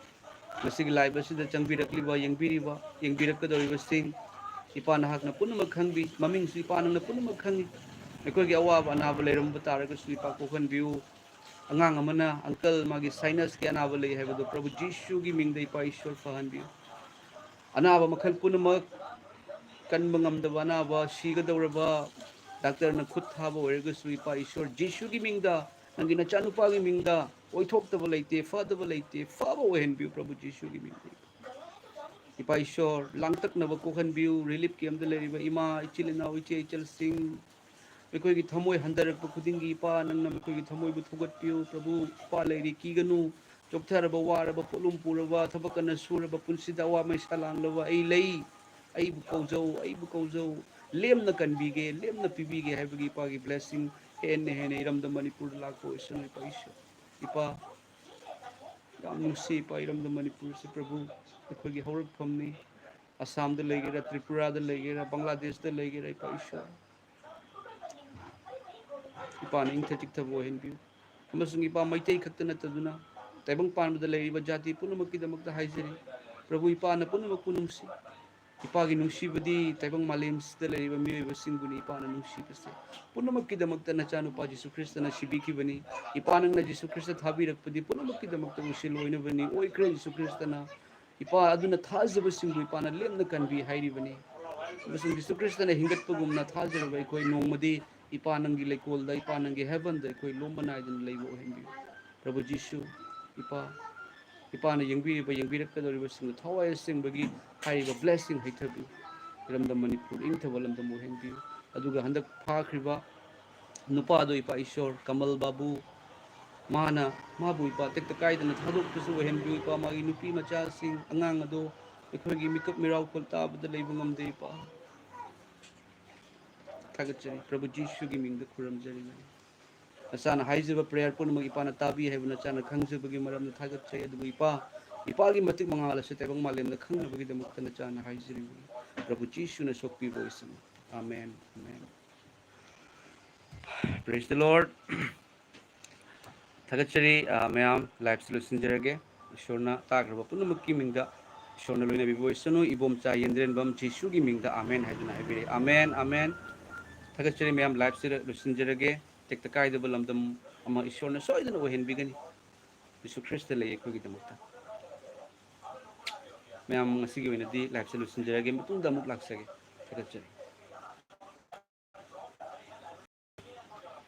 ꯃꯁꯤꯒꯤ live ꯑꯁꯤꯗ ꯆꯪꯕꯤꯔꯛꯂꯤꯕ, ꯌꯦꯡꯕꯤꯔꯤꯕ, ꯌꯦꯡꯕꯤꯔꯛꯀꯗꯧꯔꯤꯕꯁꯤꯡ, ꯏꯄꯥ ꯅꯍꯥꯛꯅ ꯄꯨꯝꯅꯃꯛ ꯈꯪꯕꯤ, ꯃꯃꯤꯡꯁꯨ ꯏꯄꯥ ꯅꯪꯅ ꯄꯨꯝꯅꯃꯛ ꯈꯪꯉꯤ꯫ ꯑꯩꯈꯣꯏꯒꯤ ꯑꯋꯥꯕ ꯑꯅꯥꯕ ꯂꯩꯔꯝꯕ ꯇꯥꯔꯒꯁꯨ ꯏꯄꯥ ꯀꯣꯛꯍꯟꯕꯤꯌꯨ꯫ ꯑꯉꯥꯡ ꯑꯃꯅ, uncle, ꯃꯥꯒꯤ sinus ꯀꯤ ꯑꯅꯥꯕ ꯂꯩ ꯍꯥꯏꯕꯗꯣ ꯄ꯭ꯔꯚꯨ ꯖꯤꯁꯨꯒꯤ ꯃꯤꯡꯗ ꯏꯄꯥ ꯏꯁꯣꯔ ꯐꯍꯟꯕꯤꯌꯨ꯫ ꯑꯅꯥꯕ ꯃꯈꯜ ꯄꯨꯝꯅꯃꯛ, ꯀꯟꯕ ꯉꯝꯗꯕ ꯑꯅꯥꯕ, ꯁꯤꯒꯗꯧꯔꯕ, ꯗꯥꯛꯇꯔꯅ ꯈꯨꯠ ꯊꯥꯕ ꯑꯣꯏꯔꯒꯁꯨ ꯏꯄꯥ ꯏꯁꯣꯔ ꯖꯤꯁꯨꯒꯤ ꯃꯤꯡꯗ, ꯅꯪꯒꯤ ꯅꯆꯥꯅꯨꯄꯥꯒꯤ ꯃꯤꯡꯗ, ꯑꯣꯏꯊꯣꯛꯇꯕ ꯂꯩꯇꯦ, ꯐꯗꯕ ꯂꯩꯇꯦ, ꯐꯕ ꯑꯣꯏꯍꯟꯕꯤꯌꯨ ꯄ꯭ꯔꯚꯨ ꯖꯤꯁꯨꯒꯤ ꯃꯤꯡꯗ꯫ ꯏꯄꯥ ꯏꯁꯣꯔ, ꯂꯥꯡꯇꯛꯅꯕ ꯀꯣꯛꯍꯟꯕꯤꯌꯨ꯫ Relief camp ꯇ ꯂꯩꯔꯤꯕ ꯏꯃꯥ, ꯏꯆꯤꯜ ꯏꯅꯥꯎ, ꯏꯆꯦ ꯏꯆꯜꯁꯤꯡ, ꯑꯩꯈꯣꯏꯒꯤ ꯊꯃꯣꯏ ꯍꯟꯊꯔꯛꯄ ꯈꯨꯗꯤꯡꯒꯤ ꯏꯄꯥ ꯅꯪꯅ ꯃꯈꯣꯏꯒꯤ ꯊꯃꯣꯏꯕꯨ ꯊꯧꯒꯠꯄꯤꯌꯨ ꯄ꯭ꯔꯚꯨ꯫ ꯏꯄꯥ ꯂꯩꯔꯤ, ꯀꯤꯒꯅꯨ꯫ ꯆꯣꯛꯊꯔꯕ, ꯋꯥꯔꯕ, ꯄꯣꯠꯂꯨꯝ ꯄꯨꯔꯕ, ꯊꯕꯛ ꯀꯟꯅ ꯁꯨꯔꯕ, ꯄꯨꯟꯁꯤꯗ ꯑꯋꯥ ꯃꯩꯁꯥ ꯂꯥꯡꯂꯕ, ꯑꯩ ꯂꯩ, ꯑꯩꯕꯨ ꯀꯧꯖꯧ, ꯑꯩꯕꯨ ꯀꯧꯖꯧ, ꯂꯦꯝꯅ ꯀꯟꯕꯤꯒꯦ, ꯂꯦꯝꯅ ꯄꯤꯕꯤꯒꯦ ꯍꯥꯏꯕꯒꯤ ꯏꯄꯥꯒꯤ blessing ꯍꯦꯟꯅ ꯍꯦꯟꯅ ꯏꯔꯝꯗꯝ ꯃꯅꯤꯄꯨꯔꯗ ꯂꯥꯛꯄ ꯑꯣꯏꯁꯅꯨ ꯏꯄꯥ ꯏꯁꯣꯔ꯫ ꯏꯄꯥ, ꯌꯥꯝ ꯅꯨꯡꯁꯤ ꯏꯄꯥ, ꯏꯔꯝꯗꯝ ꯃꯅꯤꯄꯨꯔꯁꯤ ꯄ꯭ꯔꯚꯨ ꯑꯩꯈꯣꯏꯒꯤ ꯍꯧꯔꯛꯐꯝꯅꯤ꯫ ꯑꯁꯥꯝꯗ ꯂꯩꯒꯦꯔꯥ, ꯇ꯭ꯔꯤꯄꯨꯔꯥꯗ ꯂꯩꯒꯦꯔꯥ, ꯕꯪꯒ꯭ꯂꯥꯗꯦꯁꯇ ꯂꯩꯒꯦꯔꯥ, ꯏꯄꯥ ꯏꯁꯣꯔ, ꯏꯄꯥꯅ ꯏꯪꯊ ꯆꯤꯛꯊꯕ ꯑꯣꯏꯍꯟꯕꯤꯌꯨ꯫ ꯑꯃꯁꯨꯡ ꯏꯄꯥ, ꯃꯩꯇꯩ ꯈꯛꯇ ꯅꯠꯇꯗꯨꯅ ꯇꯥꯏꯕꯪ ꯄꯥꯟꯕꯗ ꯂꯩꯔꯤꯕ ꯖꯥꯇꯤ ꯄꯨꯝꯅꯃꯛꯀꯤꯗꯃꯛꯇ ꯍꯥꯏꯖꯔꯤ꯫ ꯄ꯭ꯔꯚꯨ, ꯏꯄꯥꯅ ꯄꯨꯝꯅꯃꯛꯄꯨ ꯅꯨꯡꯁꯤ꯫ ꯏꯄꯥꯒꯤ ꯅꯨꯡꯁꯤꯕꯗꯤ ꯇꯥꯏꯕꯪ ꯃꯥꯂꯦꯝꯁꯤꯗ ꯂꯩꯔꯤꯕ ꯃꯤꯑꯣꯏꯕꯁꯤꯡꯕꯨꯅꯤ ꯏꯄꯥꯅ ꯅꯨꯡꯁꯤꯕꯁꯦ꯫ ꯄꯨꯝꯅꯃꯛꯀꯤꯗꯃꯛꯇ ꯅꯆꯥꯅꯨꯄꯥ ꯖꯤꯁꯨ ꯈ꯭ꯔꯤꯁꯇꯅ ꯁꯤꯕꯤꯈꯤꯕꯅꯤ꯫ ꯏꯄꯥ, ꯅꯪꯅ ꯖꯤꯁꯨ ꯈ꯭ꯔꯤꯁꯇ ꯊꯥꯕꯤꯔꯛꯄꯗꯤ ꯄꯨꯝꯅꯃꯛꯀꯤꯗꯃꯛꯇ ꯎꯁꯤꯜ ꯑꯣꯏꯅꯕꯅꯤ꯫ ꯑꯣꯏꯈ꯭ꯔꯦ ꯖꯤꯁꯨ ꯈ꯭ꯔꯤꯁꯇꯅ꯫ ꯏꯄꯥ, ꯑꯗꯨꯅ ꯊꯥꯖꯕꯁꯤꯡꯕꯨ ꯏꯄꯥꯅ ꯂꯦꯝꯅ ꯀꯟꯕꯤ ꯍꯥꯏꯔꯤꯕꯅꯤ꯫ ꯑꯃꯁꯨꯡ ꯖꯤꯁꯨ ꯈ꯭ꯔꯤꯁꯇꯅ ꯍꯤꯡꯒꯠꯄꯒꯨꯝꯅ ꯊꯥꯖꯔꯕ ꯑꯩꯈꯣꯏ ꯅꯣꯡꯃꯗꯤ ꯏꯄꯥ ꯅꯪꯒꯤ ꯂꯩꯀꯣꯜꯗ, ꯏꯄꯥ ꯅꯪꯒꯤ ꯍꯦꯚꯟꯗ ꯑꯩꯈꯣꯏ ꯂꯣꯝꯕ ꯅꯥꯏꯗꯅ ꯂꯩꯕ ꯑꯣꯏꯍꯟꯕꯤꯌꯨ꯫ ꯄ꯭ꯔꯚꯨ ꯖꯤꯁꯨ, ꯏꯄꯥ, ꯏꯄꯥꯅ ꯌꯦꯡꯕꯤꯔꯤꯕ, ꯌꯦꯡꯕꯤꯔꯛꯀꯗꯧꯔꯤꯕꯁꯤꯡꯗ ꯊꯋꯥꯏ ꯑꯁꯦꯡꯕꯒꯤ ꯍꯥꯏꯔꯤꯕ blessing ꯍꯩꯊꯕꯤꯌꯨ꯫ ꯏꯔꯝꯗꯝ ꯃꯅꯤꯄꯨꯔ ꯏꯪꯊꯕ ꯂꯝꯗꯝ ꯑꯣꯏꯍꯟꯕꯤꯌꯨ꯫ ꯑꯗꯨꯒ ꯍꯟꯗꯛ ꯐꯥꯈ꯭ꯔꯤꯕ ꯅꯨꯄꯥꯗꯣ, ꯏꯄꯥ ꯏꯁꯣꯔ, ꯀꯃꯜ ꯕꯥꯕꯨ, ꯃꯥꯅ, ꯃꯥꯕꯨ ꯏꯄꯥ ꯇꯦꯛꯇ ꯀꯥꯏꯗꯅ ꯊꯥꯗꯣꯛꯄꯁꯨ ꯑꯣꯏꯍꯟꯕꯤꯌꯨ꯫ ꯏꯄꯥ, ꯃꯥꯒꯤ ꯅꯨꯄꯤ ꯃꯆꯥꯁꯤꯡ, ꯑꯉꯥꯡ ꯑꯗꯣ ꯑꯩꯈꯣꯏꯒꯤ ꯃꯤꯀꯞ ꯃꯤꯔꯥꯎꯈꯣꯜ ꯇꯥꯕꯗ ꯂꯩꯕ ꯉꯝꯗꯦ ꯏꯄꯥ꯫ ꯊꯥꯒꯠꯆꯔꯤ, ꯄ꯭ꯔꯚꯨ ꯖꯤꯁꯨꯒꯤ ꯃꯤꯡꯗ ꯈꯨꯔꯨꯝꯖꯔꯤꯕꯅꯤ꯫ ꯅꯆꯥꯅ ꯍꯥꯏꯖꯕ prayer ꯄꯨꯝꯅꯃꯛ ꯏꯄꯥꯅ ꯇꯥꯕꯤ ꯍꯥꯏꯕ ꯅꯆꯥꯅ ꯈꯪꯖꯕꯒꯤ ꯃꯔꯝꯗ ꯊꯥꯒꯠꯆꯩ꯫ ꯑꯗꯨꯕꯨ ꯏꯄꯥ, ꯏꯄꯥꯒꯤ ꯃꯇꯤꯛ ꯃꯉꯥꯜ ꯑꯁꯤ ꯇꯥꯏꯕꯪ ꯃꯥꯂꯦꯝꯗ ꯈꯪꯅꯕꯒꯤꯗꯃꯛꯇ ꯅꯆꯥꯅ ꯍꯥꯏꯖꯔꯤꯕꯅꯤ꯫ ꯄ꯭ꯔꯚꯨ ꯖꯤꯁꯨꯅ ꯁꯣꯛꯄꯤꯕ ꯑꯣꯏꯁꯅꯨ꯫ Amen, amen. Praise the Lord. ꯊꯥꯒꯠꯆꯔꯤ, ꯑ, ꯃꯌꯥꯝ, liveꯁꯤ ꯂꯣꯏꯁꯤꯟꯖꯔꯒꯦ꯫ ꯏꯁꯣꯔꯅ ꯇꯥꯈ꯭ꯔꯕ ꯄꯨꯝꯅꯃꯛꯀꯤ ꯃꯤꯡꯗ ꯏꯁꯣꯔꯅ ꯂꯣꯏꯅꯕꯤꯕ ꯑꯣꯏꯁꯅꯨ꯫ ꯏꯕꯣꯝꯆꯥ ꯌꯦꯟꯗ꯭ꯔꯦꯟꯕꯝ ꯖꯤꯁꯨꯒꯤ ꯃꯤꯡꯗ ꯑꯃꯦꯟ ꯍꯥꯏꯗꯨꯅ ꯍꯥꯏꯕꯤꯔꯛꯏ꯫ Amen, amen. ꯊꯥꯒꯠꯆꯔꯤ ꯃꯌꯥꯝ, liveꯁꯤꯗ ꯂꯣꯏꯁꯤꯟꯖꯔꯒꯦ꯫ ꯇꯦꯛꯇ ꯀꯥꯏꯗꯕ ꯂꯝꯗꯝ ꯑꯃ ꯏꯁꯣꯔꯅ ꯁꯣꯏꯗꯅ ꯑꯣꯏꯍꯟꯕꯤꯒꯅꯤ꯫ ꯖꯤꯁꯨ ꯈ꯭ꯔꯤꯁꯇ ꯂꯩ ꯑꯩꯈꯣꯏꯒꯤꯗꯃꯛꯇ꯫ ꯃꯌꯥꯝ, ꯉꯁꯤꯒꯤ ꯑꯣꯏꯅꯗꯤ liveꯁꯦ ꯂꯣꯏꯁꯤꯟꯖꯔꯒꯦ, ꯃꯇꯨꯡꯗ ꯑꯃꯨꯛ ꯂꯥꯛꯆꯒꯦ꯫ ꯊꯥꯒꯠꯆꯔꯤ꯫